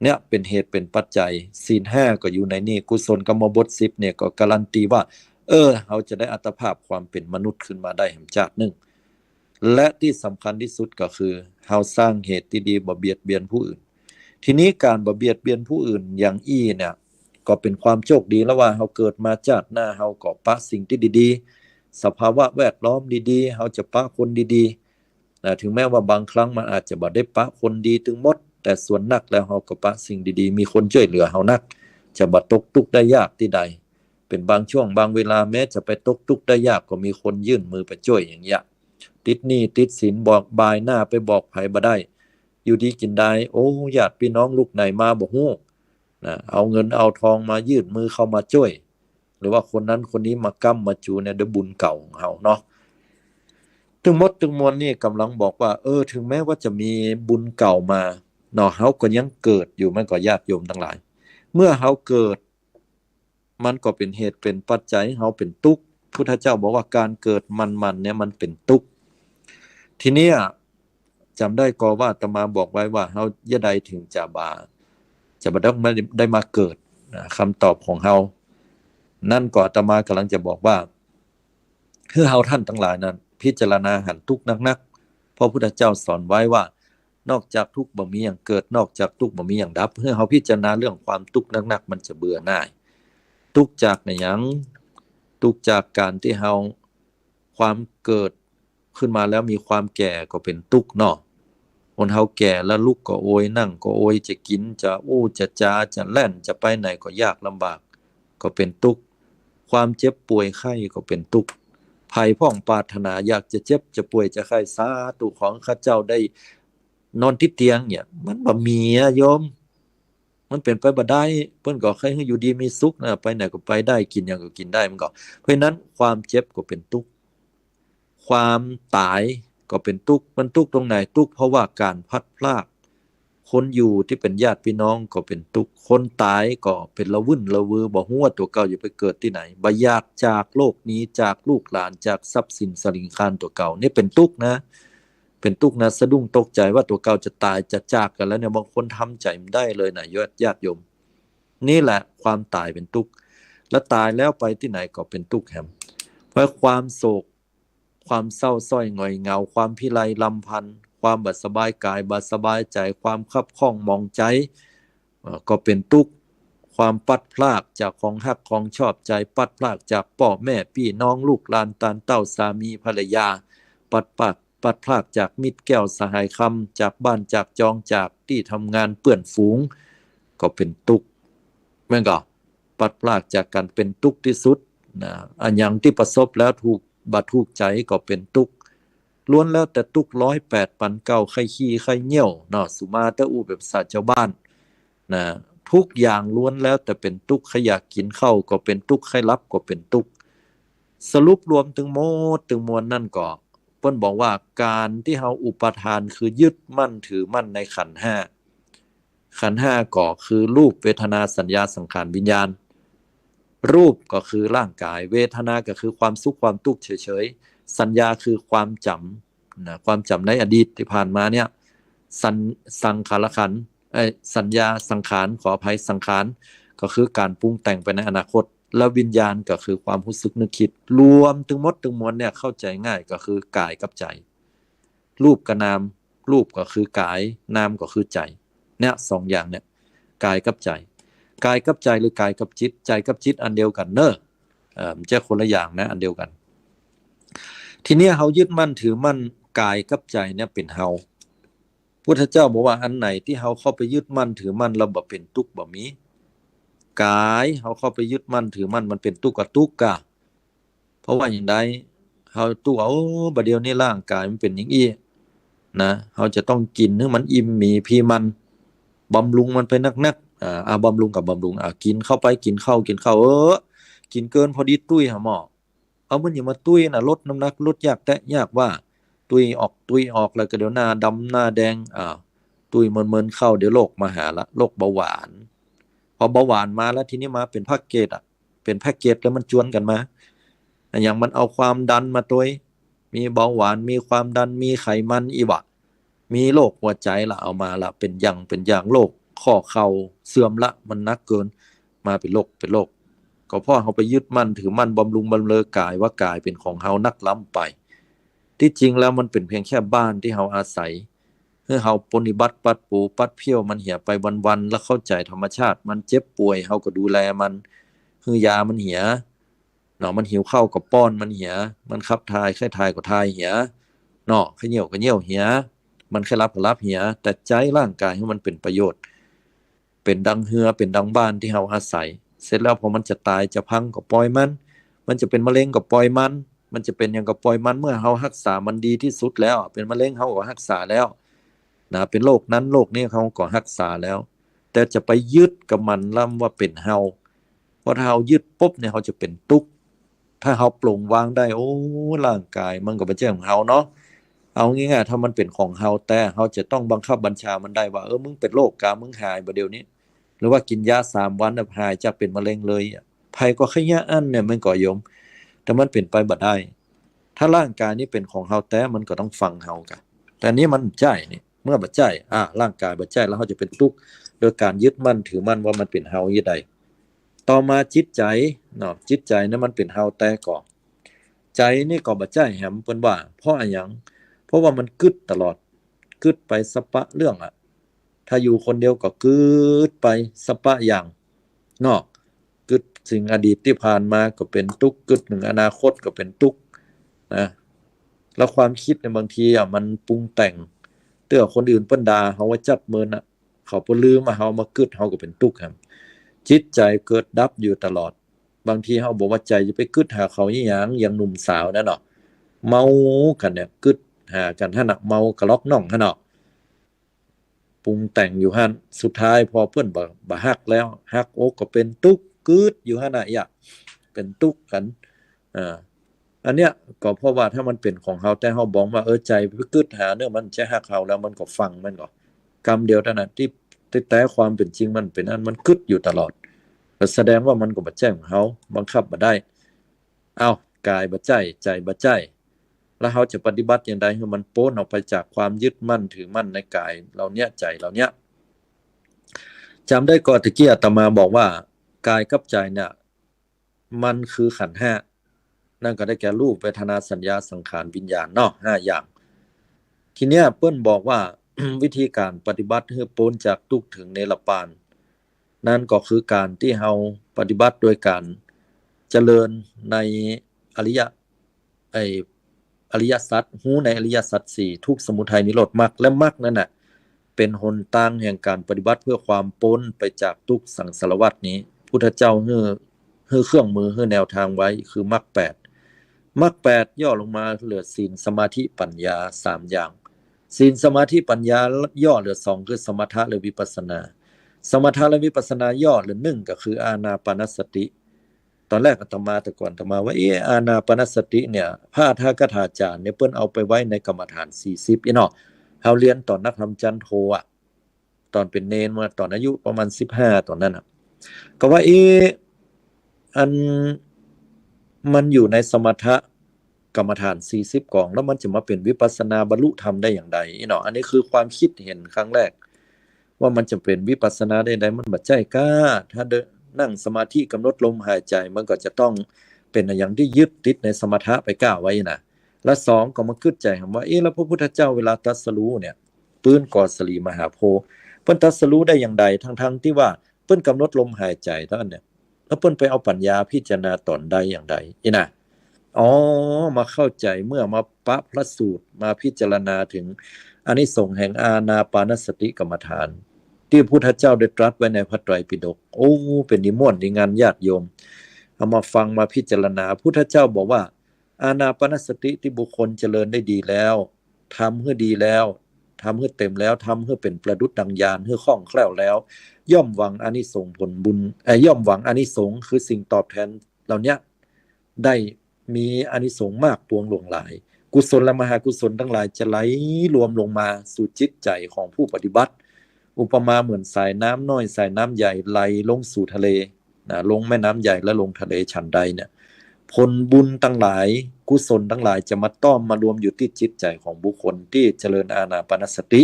เนี่ยเป๋นเหตุเป๋นปัจจัย ศีลห้าก็อยู่ในนี้ กุศลกรรมบทสิบเนี่ยก็การันตีว่า เออ เฮาจะได้อัตภาพความเป๋นมนุษย์ขึ้นมาได้แหมจาตินึ่ง และตี้สำคัญตี้สุดก็คือ เฮาสร้างเหตุตี้ดี บ่เบียดเบียนผู้อื่น ทีนี้ก๋านบ่เบียดเบียนผู้อื่นอย่างอี้เนี่ย ก็เป๋นความโชคดีแล้วว่า เฮาเกิดมาจาติหน้า เฮาก็ปะสิ่งตี้ดีๆ สภาวะแวดล้อมดีๆ เฮาจะปะคนดีๆ นะ ถึงแม้ว่าบางครั้งมันอาจจะบ่ได้ปะคนดีตึงหมด แต่ส่วนนักแล้วเฮาก็ปะสิ่งดีๆ มีคนจ้วยเหลือเฮานัก จะบ่ตกตุ๊กข์ได้ยากตี้ใด เป๋นบางช่วงบางเวลา แม้จะไปตกตุ๊กข์ได้ยาก ก็มีคนยื่นมือไปจ้วยอย่างเงี้ย ติดหนี้ติดสิน บอกบ่ายหน้าไปบอกใผบ่ได้ อยู่ดีกิ๋นดาย โอ้ ญาติปี้น้องลูกไหนมาบ่ฮู้นะ เอาเงินเอาทองมายื่นมือเข้ามาจ้วย หรือว่าคนนั้นคนนี้มาก๊ำมาจูเนี่ย ด้วยบุญเก่าของเฮาเนาะ ตึงหมดตึงมวลนี่ก๋ำลังบอกว่า เออ ถึงแม้ว่าจะมีบุญเก่ามาเนาะ เฮาก็ยังเกิดอยู่ แม่นก่อ ญาติโยมตังหลาย เมื่อเฮาเกิด มันก็เป๋นเหตุเป๋นปัจจัยเฮาเป๋นตุ๊กข์ พุทธเจ้าบอกว่าก๋านเกิดหมั่นๆ เนี่ยมันเป๋นตุ๊กข์ ทีเนี้ย จ๋ำได้ก่อว่าอาตมาบอกไว้ว่า เฮาเยียะใดถึงจะบ่า จะบ่ต้องได้มาเกิดนะ กำตอบของเฮา นั่นก่ออาตมาก๋ำลังจะบอกว่า หื้อเฮาต้านตังหลายนั้น พิจารณาหันตุ๊กข์นักๆ เพราะพุทธเจ้าสอนไว้ว่า นอกจากตุ๊กข์บ่มีหยังเกิด นอกจากตุ๊กข์บ่มีหยังดับ หื้อเฮาพิจารณาเรื่องความตุ๊กข์นักๆ มันจะเบื่อหน่าย ตุ๊กข์จากอะหยัง ตุ๊กข์จากก๋านตี้เฮา ความเกิดขึ้นมาแล้วมีความแก่ก็เป๋นตุ๊กข์เนาะ คนเฮาแก่แล้วลุกก็โอย นั่งก็โอย จะกิ๋น จะอู้ จะจา จะแล่น จะไปไหนก็ยากลำบาก ก็เป๋นตุ๊กข์ ความเจ็บป่วยไข้ก็เป๋นตุ๊กข์ ใผพ่องปรารถนาอยากจะเจ็บจะป่วยจะไข้ สาธุ ขอหื้อข้าเจ้าได้นอนติดเตียงเนี่ย มันบ่มีอะโยม มันเป๋นไปบ่ได้ เปิ้นก็ใค่หื้ออยู่ดีมีสุขนะ ไปไหนก็ไปได้ กิ๋นหยังก็กิ๋นได้ มันก็ เพราะฉะนั้นความเจ็บก็เป๋นตุ๊กข์ ความต๋ายก็เป๋นตุ๊กข์ มันตุ๊กข์ตรงไหน ตุ๊กข์เพราะว่าก๋านพลัดพราก คนอยู่ตี้เป๋นญาติปี้น้องก็เป๋นตุ๊กข์ คนต๋ายก็เป๋นละวื่นละวือ บ่ฮู้ว่าตั๋วเก่าจะไปเกิดตี้ไหน บ่อยากจากโลกนี้ จากลูกหลาน จากทรัพย์สินสะหลิงคารตั๋วเก่า นี่เป๋นตุ๊กข์นะ เป๋นตุ๊กข์นะ สะดุ้งตกใจ๋ว่าตั๋วเก่าจะต๋ายจะจากกั๋นแล้วเนี่ย บางคนทำใจ๋บ่ได้เลยนะ ญาติ ญาติโยม นี่แหละความต๋ายเป๋นตุ๊กข์ และต๋ายแล้วไปตี้ไหนก็เป๋นตุ๊กข์แหม เพราะความโศก ความเศร้าส้อยหงอยเหงา ความพิไรรำพัน ความบ่สบายก๋าย บ่สบายใจ๋ ความคับข้องหมองใจ๋ เอ่อ ก็เป๋นตุ๊กข์ ความพลัดพรากจากของฮักของชอบใจ๋ พลัดพรากจากป้อแม่ปี้น้องลูกหลาน ต้านเต้า สามีภรรยา พลัดพราก พลัดพรากจากมิตรแก้วสหายคำ จากบ้านจากจอง จากตี้ทำงานเปื้อนฝูง ก็เป๋นตุ๊กข์ แม่นก่อ พลัดพรากจากกั๋นเป๋นตุ๊กข์ตี้สุดนะ อะหยังตี้ประสบแล้วถูก บ่ถูกใจ๋ก็เป๋นตุ๊กข์ ล้วนแล้วแต่ตุ๊กข์ ร้อยแปดพันเก้า ใค่ขี้ใค่เยี่ยวเนาะ สุมาเต๊อะ อู้แบบภาษาจาวบ้านนะ ทุกอย่างล้วนแล้วแต่เป๋นตุ๊กข์ ใค่อยากกิ๋นข้าวก็เป๋นตุ๊กข์ ใค่หลับก็เป๋นตุ๊กข์ สรุปรวมตึงหมดตึงมวลนั่นก็ เปิ้นบอกว่าก๋านตี้เฮาอุปาทานคือยึดมั่นถือมั่นในขันธ์ห้า ขันธ์ห้าก็คือรูป เวทนา สัญญา สังขาร วิญญาณ รูปก็คือร่างก๋าย เวทนาก็คือความสุขความตุ๊กข์เฉยๆ สัญญาคือความจ๋ำนะ ความจ๋ำในอดีตตี้ผ่านมาเนี่ย สัญ- สังขารขันธ์ เอ้ย สัญญา สังขาร ขออภัย สังขาร ก็คือก๋านปรุงแต่งไปในอนาคต และวิญญาณก็คือความฮู้สึกนึกกึ๊ด รวมตึงหมดตึงมวลเนี่ย เข้าใจ๋ง่ายก็คือก๋ายกับใจ๋ รูปกับนาม รูปก็คือก๋าย นามก็คือใจ๋ เนี่ยสองอย่างเนี่ย ก๋ายกับใจ๋ ก๋ายกับใจ๋หรือก๋ายกับจิต ใจ๋กับจิตอันเดียวกั๋นเน่อ เอ่อ บ่ใจ้คนละอย่างนะ อันเดียวกั๋น ทีเนี้ยเฮายึดมั่นถือมั่นก๋ายกับใจ๋เนี่ยเป๋นเฮา พุทธเจ้าบอกว่าอันไหนตี้เฮาเข้าไปยึดมั่นถือมั่นแล้วบ่เป๋นตุ๊กข์บ่มี ก๋ายเฮาเข้าไปยึดมั่นถือมั่นมันเป๋นตุ๊กข์ก็ตุ๊กข์ก่ะ เพราะว่าหยังใด เฮาตุ๊กข์ โอ้ บ่าเดี่ยวนี้ร่างก๋ายมันเป๋นอย่างอี้นะ เฮาจะต้องกิ๋นหื้อมันอิ่มหมีพีมัน บำรุงมันไปนักๆ อ่า อ่า บำรุงกับบำรุง อ่า กิ๋นเข้าไป กิ๋นข้าว กิ๋นข้าว เออ กิ๋นเกินพอดีตุ้ยหาหมอ เอามันอย่างมาตุ้ยนะ ลดน้ำหนัก ลดยากแต๊ยากว่า ตุ้ยออก ตุ้ยออกแล้วก็เดี๋ยวหน้าดำหน้าแดง อ่า ตุ้ยเมินๆ เข้า เดี๋ยวโรคมาหาละ โรคเบาหวาน พอเบาหวานมาแล้ว ทีนี้มาเป๋นแพ็กเกจอะ เป๋นแพ็กเกจแล้วมันจวนกั๋นมา อะหยังมันเอาความดันมาตวย มีเบาหวาน มีความดัน มีไขมันอี้หว่า มีโรคหัวใจ๋ละ เอามาละ เป๋นอย่าง เป๋นอย่าง โรคข้อเข่าเสื่อมละ มันหนักเกิน มาเป๋นโรค เป๋นโรค ก็เพราะเฮาไปยึดมั่นถือมั่นบำรุงบำเรอกายว่ากายเป๋นของเฮานักล้ำไป ตี้จริงแล้วมันเป๋นเพียงแค่บ้านตี้เฮาอาศัย หื้อเฮาปรนนิบัติปัดปูปัดเพี้ยวมันเหียไปวันๆ แล้วเข้าใจ๋ธรรมชาติ มันเจ็บป่วยเฮาก็ดูแลมัน หื้อยามันเหีย เนาะ มันหิวข้าวก็ป้อนมันเหีย มันขับถ่ายใค่ถ่ายก็ถ่ายเหีย เนาะ ใค่เยี่ยวก็เยี่ยวเหีย มันใค่หลับก็หลับเหีย แต่ใจ๊ร่างกายหื้อมันเป๋นประโยชน์ เป๋นดังเฮือ เป๋นดังบ้านตี้เฮาอาศัย เสร็จแล้วพอมันจะต๋ายจะพังก็ปล่อยมัน มันจะเป๋นมะเร็งก็ปล่อยมัน มันจะเป๋นหยังก็ปล่อยมัน เมื่อเฮาฮักษามันดีตี้สุดแล้ว เป๋นมะเร็งเฮาก็ฮักษาแล้ว นะ เป๋นโรคนั้นโรคนี้เฮาก็ฮักษาแล้ว แต่จะไปยึดกับมันล้ำว่าเป๋นเฮา เพราะถ้าเฮายึดปุ๊บเนี่ยเฮาจะเป๋นตุ๊กข์ ถ้าเฮาปลงวางได้ โอ้ ร่างกายมันก็บ่ใจ้ของเฮาเนาะ เอาง่ายๆ ถ้ามันเป๋นของเฮาแต๊ เฮาจะต้องบังคับบัญชามันได้ว่า เออ มึงเป๋นโรคกา มึงหายบ่าเดี๋ยวนี้ หรือว่ากิ๋นยาสามวันน่ะหายจากเป๋นมะเร็งเลยอะ ใผก็ใค่เยียะอั้นเนี่ย แม่นก่อโยม แต่มันเป๋นไปบ่ได้ ถ้าร่างกายนี้เป๋นของเฮาแต๊ มันก็ต้องฟังเฮากา แต่อันนี้มันบ่ใจ้นี่ เมื่อบ่ใจ้ อ่า ร่างกายบ่ใจ้ แล้วเฮาจะเป๋นตุ๊กข์ โดยก๋านยึดมั่นถือมั่นว่ามันเป๋นเฮาอี้ใด ต่อมาจิตใจ๋เนาะ จิตใจ๋นั้นมันเป๋นเฮาแต๊ก่อ ใจ๋นี่ก็บ่ใจ้แหม เปิ้นว่า เพราะอะหยัง เพราะว่ามันกึ๊ดตลอด กึ๊ดไปสะปะเรื่องอะ ถ้าอยู่คนเดียวก็กึ๊ดไปสะปะอย่าง เนาะ กึ๊ดเถิงอดีตตี้ผ่านมาก็เป๋นตุ๊กข์ กึ๊ดเถิงอนาคตก็เป๋นตุ๊กข์ นะ แล้วความกึ๊ดเนี่ยบางทีอะมันปรุงแต่ง เตื้อคนอื่นเปิ้นด่าเฮาว่าจัดเมินอะ เขาบ่ลืมว่าเฮามากึ๊ด เฮาก็เป๋นตุ๊กข์ครับ จิตใจ๋เกิดดับอยู่ตลอด บางทีเฮาบอกว่าใจ๋จะไปกึ๊ดหาเขาอี้หยัง อย่างหนุ่มสาวนั่นเนาะ เมากั๋นเนี่ย กึ๊ดหากั๋นหั้นน่ะ เมากะล็อกน่องหั้นเนาะ ปรุงแต่งอยู่หั้น สุดท้ายพอเปิ้นบ่ บ่ฮักแล้ว หักอกก็เป๋นตุ๊กข์ กึ๊ดอยู่หั้นน่ะ เยียะ เป๋นตุ๊กข์กั๋น อ่า อันเนี้ยก็เพราะว่าถ้ามันเป๋นของเฮาแต๊ เฮาบอกว่า เออ ใจ๋ไปกึ๊ดหาเนาะ มันจะฮักเฮาแล้ว มันก็ฟัง มันก็ กำเดียวเต้านั้น ตี้ ตี้แต๊ความเป๋นจริงมันเป๋นอั้น มันกึ๊ดอยู่ตลอด ก็แสดงว่ามันก็บ่ใจ้ของเฮา บังคับบ่ได้ เอ้า กายบ่ใจ้ ใจ๋บ่ใจ้ แล้วเฮาจะปฏิบัติอย่างใดหื้อมันป๊นออกไปจากความยึดมั่นถือมั่นในกายเหล่าเนี้ย ใจ๋เหล่าเนี้ย จ๋ำได้ก่อตะกี้อาตมาบอกว่า กายกับใจ๋เนี่ย มันคือขันธ์ห้า นั่นก็ได้แก่รูป เวทนา สัญญา สังขาร วิญญาณเนาะ ห้าอย่าง ทีเนี้ยเปิ้นบอกว่า วิธีก๋านปฏิบัติหื้อป๊นจากตุ๊กข์เถิงนิรปาน นั่นก็คือก๋านตี้เฮาปฏิบัติโดยก๋านเจริญในอริยะ ไอ้ อริยสัจ ฮู้ในอริยสัจสี่ ทุกข์ สมุทัย นิโรธ มรรค และมรรคนั่นน่ะ เป๋นหนตางแห่งก๋านปฏิบัติเพื่อความป๊นไปจากตุ๊กข์สังสารวัฏนี้ พุทธเจ้าหื้อ หื้อเครื่องมือ หื้อแนวตางไว้ คือมรรคแปด มรรคแปดย่อลงมาเหลือศีล สมาธิ ปัญญา สามอย่าง ศีล สมาธิ ปัญญาย่อเหลือสอง คือสมถะและวิปัสสนา สมถะและวิปัสสนาย่อเหลือหนึ่ง ก็คืออานาปานสติ ต๋อนแรกอาตมา แต่ก่อนอาตมาว่า เอ๊ะ อานาปานสติเนี่ย พระอัฏฐกถาจารย์เนี่ย เปิ้นเอาไปไว้ในกรรมฐานสี่สิบอี้เนาะ เฮาเฮียนต๋อนนักธรรมจั๊นโทอะ ต๋อนเป๋นเณรมา ต๋อนอายุประมาณสิบห้า ต๋อนนั้นน่ะ ก็ว่า เอ๊ะ อัน มันอยู่ในสมถะกรรมฐานสี่สิบก่อน แล้วมันจะมาเป๋นวิปัสสนาบรรลุธรรมได้อย่างใดอี้เนาะ อันนี้คือความกึ๊ดหันครั้งแรก ว่ามันจะเป๋นวิปัสสนาได้ใด มันบ่ใจ้ก้า ถ้าเดิน นั่งสมาธิก๋ำหนดลมหายใจ๋ มันก็จะต้องเป๋นอะหยังตี้ยึดติดในสมถะไปก้าไว้นะ และสองก็มากึ๊ดใจ๋หาว่า เอ๊ะ แล้วพระพุทธเจ้าเวลาตรัสรู้เนี่ย ปื๊นกอสลีมหาโพธิ์ เปิ้นตรัสรู้ได้อย่างใด ทั้งๆ ตี้ว่าเปิ้นก๋ำหนดลมหายใจ๋เต้านั้นเนี่ย แล้วเปิ้นไปเอาปัญญาพิจารณาต๋อนใดอย่างใดอี้นะ อ๋อ มาเข้าใจ๋เมื่อมาปะพระสูตร มาพิจารณาเถิงอานิสงส์แห่งอานาปานสติกรรมฐาน ตี้พุทธเจ้าได้ตรัสไว้ในพระไตรปิฎก โอ้ เป๋นดีม่วนดีงานญาติโยม เอามาฟังมาพิจารณา พุทธเจ้าบอกว่า อานาปานสติตี้บุคคลเจริญได้ดีแล้ว ทำหื้อดีแล้ว ทำหื้อเต็มแล้ว ทำหื้อเป๋นประดุจดังญาณ หื้อคล่องแคล่วแล้ว ย่อมหวังอานิสงส์ผลบุญ เอ่อ ย่อมหวังอานิสงส์ คือสิ่งตอบแทนเหล่าเนี้ย ได้มีอานิสงส์มากปวงหลวงหลาย กุศลและมหากุศลตังหลายจะไหลรวมลงมาสู่จิตใจ๋ของผู้ปฏิบัติ อุปมาเหมือนสายน้ำน้อยสายน้ำใหญ่ไหลลงสู่ทะเล นะ ลงแม่น้ำใหญ่และลงทะเลฉันใดเนี่ย ผลบุญตังหลาย กุศลตังหลายจะมาต้อมมารวมอยู่ตี้จิตใจ๋ของบุคคลตี้เจริญอานาปานสติ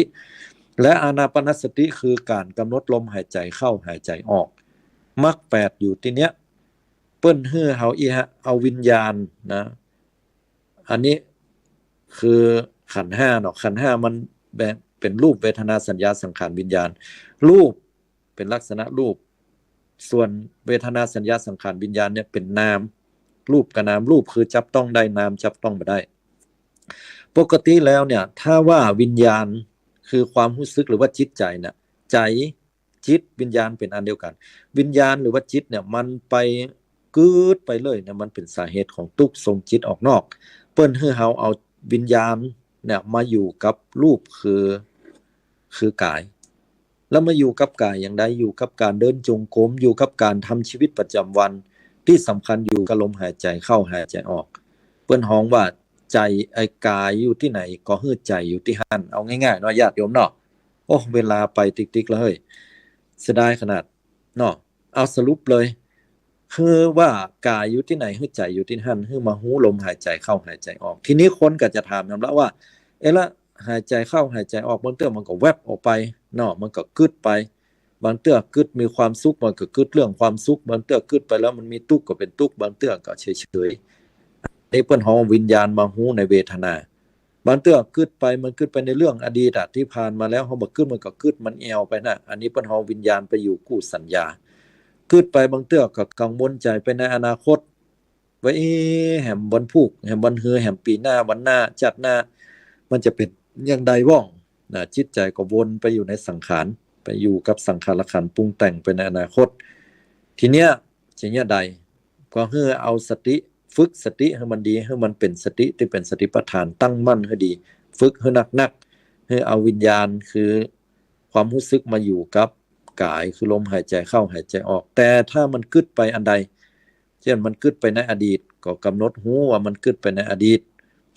และอานาปานสติคือก๋านก๋ำหนดลมหายใจ๋เข้าหายใจ๋ออก มรรคแปดอยู่ตี้เนี้ย ปิ้นหื้อเฮาอี้ฮะ เอาวิญญาณนะ อันนี้คือขันธ์ห้าเนาะ ขันธ์ห้ามันแบ่งเป๋นรูป เวทนา สัญญา สังขาร วิญญาณ รูปเป๋นลักษณะรูป ส่วนเวทนา สัญญา สังขาร วิญญาณเนี่ยเป๋นนาม รูปกับนาม รูปคือจับต้องได้ นามจับต้องบ่ได้ ปกติแล้วเนี่ย ถ้าว่าวิญญาณคือความฮู้สึกหรือว่าจิตใจ๋น่ะ ใจ๋ จิต วิญญาณเป๋นอันเดียวกั๋น วิญญาณหรือว่าจิตเนี่ยมันไปกึ๊ดไปเลยเนี่ย มันเป๋นสาเหตุของตุ๊กข์ ส่งจิตออกนอก ปิ้นหื้อเฮาเอาวิญญาณเนี่ยมาอยู่กับรูปคือ คือกาย แล้วมาอยู่กับกายอย่างใด อยู่กับก๋านเดินจงกรม อยู่กับก๋านทำชีวิตประจำวัน ตี้สำคัญอยู่กับลมหายใจ๋เข้าหายใจ๋ออก เปิ้นฮ้องว่าใจ๋ ไอ้กายอยู่ตี้ไหนก็หื้อใจ๋อยู่ตี้หั้น เอาง่ายๆ เนาะ ญาติโยมเนาะ โอ้ เวลาไปติ๊กๆ แล้วเฮ้ย เสียดายขนาดเนาะ เอาสรุปเลย คือว่ากายอยู่ตี้ไหน หื้อใจ๋อยู่ตี้หั้น หื้อมาฮู้ลมหายใจ๋เข้าหายใจ๋ออก ทีนี้คนก็จะถามย้ำละว่า เอ๊ะ ละหายใจ๋เข้าหายใจ๋ออก บางเตื้อมันก็แว็บออกไปเนาะ มันก็กึ๊ดไป บางเตื้อกึ๊ดมีความสุข มันก็กึ๊ดเรื่องความสุข บางเตื้อกึ๊ดไปแล้วมันมีตุ๊กข์ก็เป๋นตุ๊กข์ บางเตื้อก็เฉยๆ นี่เปิ้นฮ้องวิญญาณมาฮู้ในเวทนา บางเตื้อกึ๊ดไป มันกึ๊ดไปในเรื่องอดีตอะ ตี้ผ่านมาแล้ว เฮาบ่กึ๊ดมันก็กึ๊ด มันแอ่วไปน่ะ อันนี้เปิ้นฮ้องวิญญาณไปอยู่กู้สัญญา กึ๊ดไปบางเตื้อก็กังวลใจ๋ไปในอนาคต ว่า เอ๊ะ แหมวันพูก แหมวันฮือ แหมปี๋หน้า วันหน้า จาติหน้า มันจะเป๋นอย่างใดว่องนะ จิตใจ๋ก็วนไปอยู่ในสังขาร ไปอยู่กับสังขารขันธ์ปรุงแต่งไปในอนาคต ทีเนี้ยจะเยียะใด ก็หื้อเอาสติ ฝึกสติหื้อมันดี หื้อมันเป๋นสติตี้เป๋นสติปัฏฐาน ตั้งมั่นหื้อดี ฝึกหื้อนักๆ หื้อเอาวิญญาณคือความฮู้สึกมาอยู่กับกาย คือลมหายใจ๋เข้าหายใจ๋ออก แต่ถ้ามันกึ๊ดไปอันใด เจ้นมันกึ๊ดไปในอดีต ก็กำหนดฮู้ว่ามันกึ๊ดไปในอดีต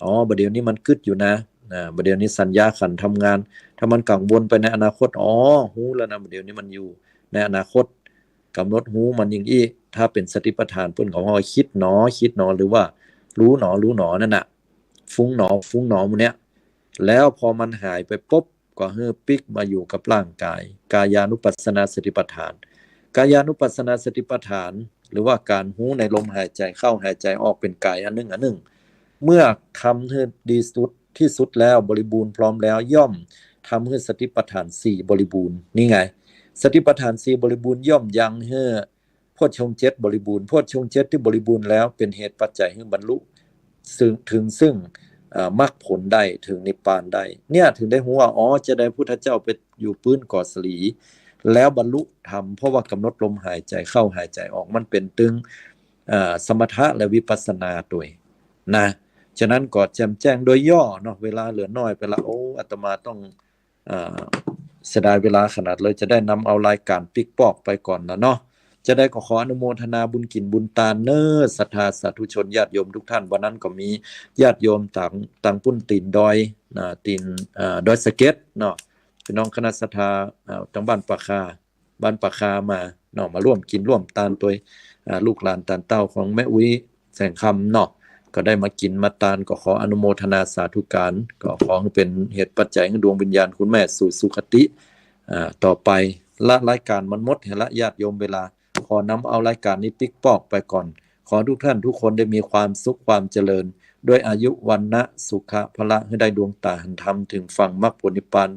อ๋อ บ่าเดี่ยวนี้มันกึ๊ดอยู่นะ นะ บ่าเดี่ยวนี้สัญญาขันธ์ทำงาน ถ้ามันกังวลไปในอนาคต อ๋อ ฮู้แล้วนะ บ่าเดี่ยวนี้มันอยู่ในอนาคต กำหนดฮู้มันอย่างอี้ ถ้าเป๋นสติปัฏฐาน เปิ้นก็ฮ้องว่าคิดหนอ คิดหนอ หรือว่ารู้หนอ รู้หนอ นั่นน่ะ ฟุ้งหนอ ฟุ้งหนอ หมู่เนี้ย แล้วพอมันหายไปปุ๊บ ก็หื้อปิ๊กมาอยู่กับร่างกาย กายานุปัสสนาสติปัฏฐาน กายานุปัสสนาสติปัฏฐาน หรือว่าก๋านฮู้ในลมหายใจ๋เข้าหายใจ๋ออกเป๋นกายอันนึ่งอันนึ่ง เมื่อทำหื้อดีสุด ตี้สุดแล้ว บริบูรณ์พร้อมแล้ว ย่อมทำหื้อสติปัฏฐานสี่บริบูรณ์ นี่ไง สติปัฏฐานสี่บริบูรณ์ย่อมยังหื้อโพชฌงค์เจ็ดบริบูรณ์ โพชฌงค์เจ็ดตี้บริบูรณ์แล้วเป๋นเหตุปัจจัยหื้อบรรลุซึ่ง ถึงซึ่ง เอ่อ มรรคผลได้ ถึงนิพพานได้ เนี่ย ถึงได้ฮู้ว่า อ๋อ จาใดพุทธเจ้าไปอยู่ปื๊นก่อสลี แล้วบรรลุธรรม เพราะว่ากำหนดลมหายใจ๋เข้าหายใจ๋ออก มันเป๋นตึง เอ่อ สมถะและวิปัสสนาตวยนะ ฉะนั้นก็แจ่มแจ้งโดยย่อเนาะ เวลาเหลือน้อยไปละ โอ้ อาตมาต้อง เอ่อ เสียดายเวลาขนาดเลย จะได้นำเอารายก๋านปิ๊กปอกไปก่อนละเนาะ จาใดก็ขออนุโมทนาบุญกิ๋นบุญตานเน้อ ศรัทธาสาธุชนญาติโยมทุกท่าน วันนั้นก็มีญาติโยมตาง ตางปุ้นตี๋นดอย นะ ตี๋น เอ่อ ดอยสะเก็ดเนาะ พี่น้องคณะศรัทธา เอ่อ ตางบ้านป่าคา บ้านป่าคามาเนาะ มาร่วมกิ๋นร่วมตานตวย อ่า ลูกหลานตานเต้าของแม่อุ๊ยแสงคำเนาะ ก็ได้มากิ๋นมาตาน ก็ขออนุโมทนาสาธุก๋าน ก็ขอหื้อเป๋นเหตุปัจจัยหื้อดวงวิญญาณคุณแม่สู่สุคติ อ่า ต่อไปละ รายก๋านมันหมดแล้วละ ญาติโยม เวลา ขอนำเอารายก๋านนี้ปิ๊กปอกไปก่อน ขอทุกท่านทุกคนได้มีความสุขความเจริญ ด้วยอายุ วรรณะ สุขะ พละ หื้อได้ดวงต๋าหันธรรม ถึงฝั่งมรรคผลนิพพาน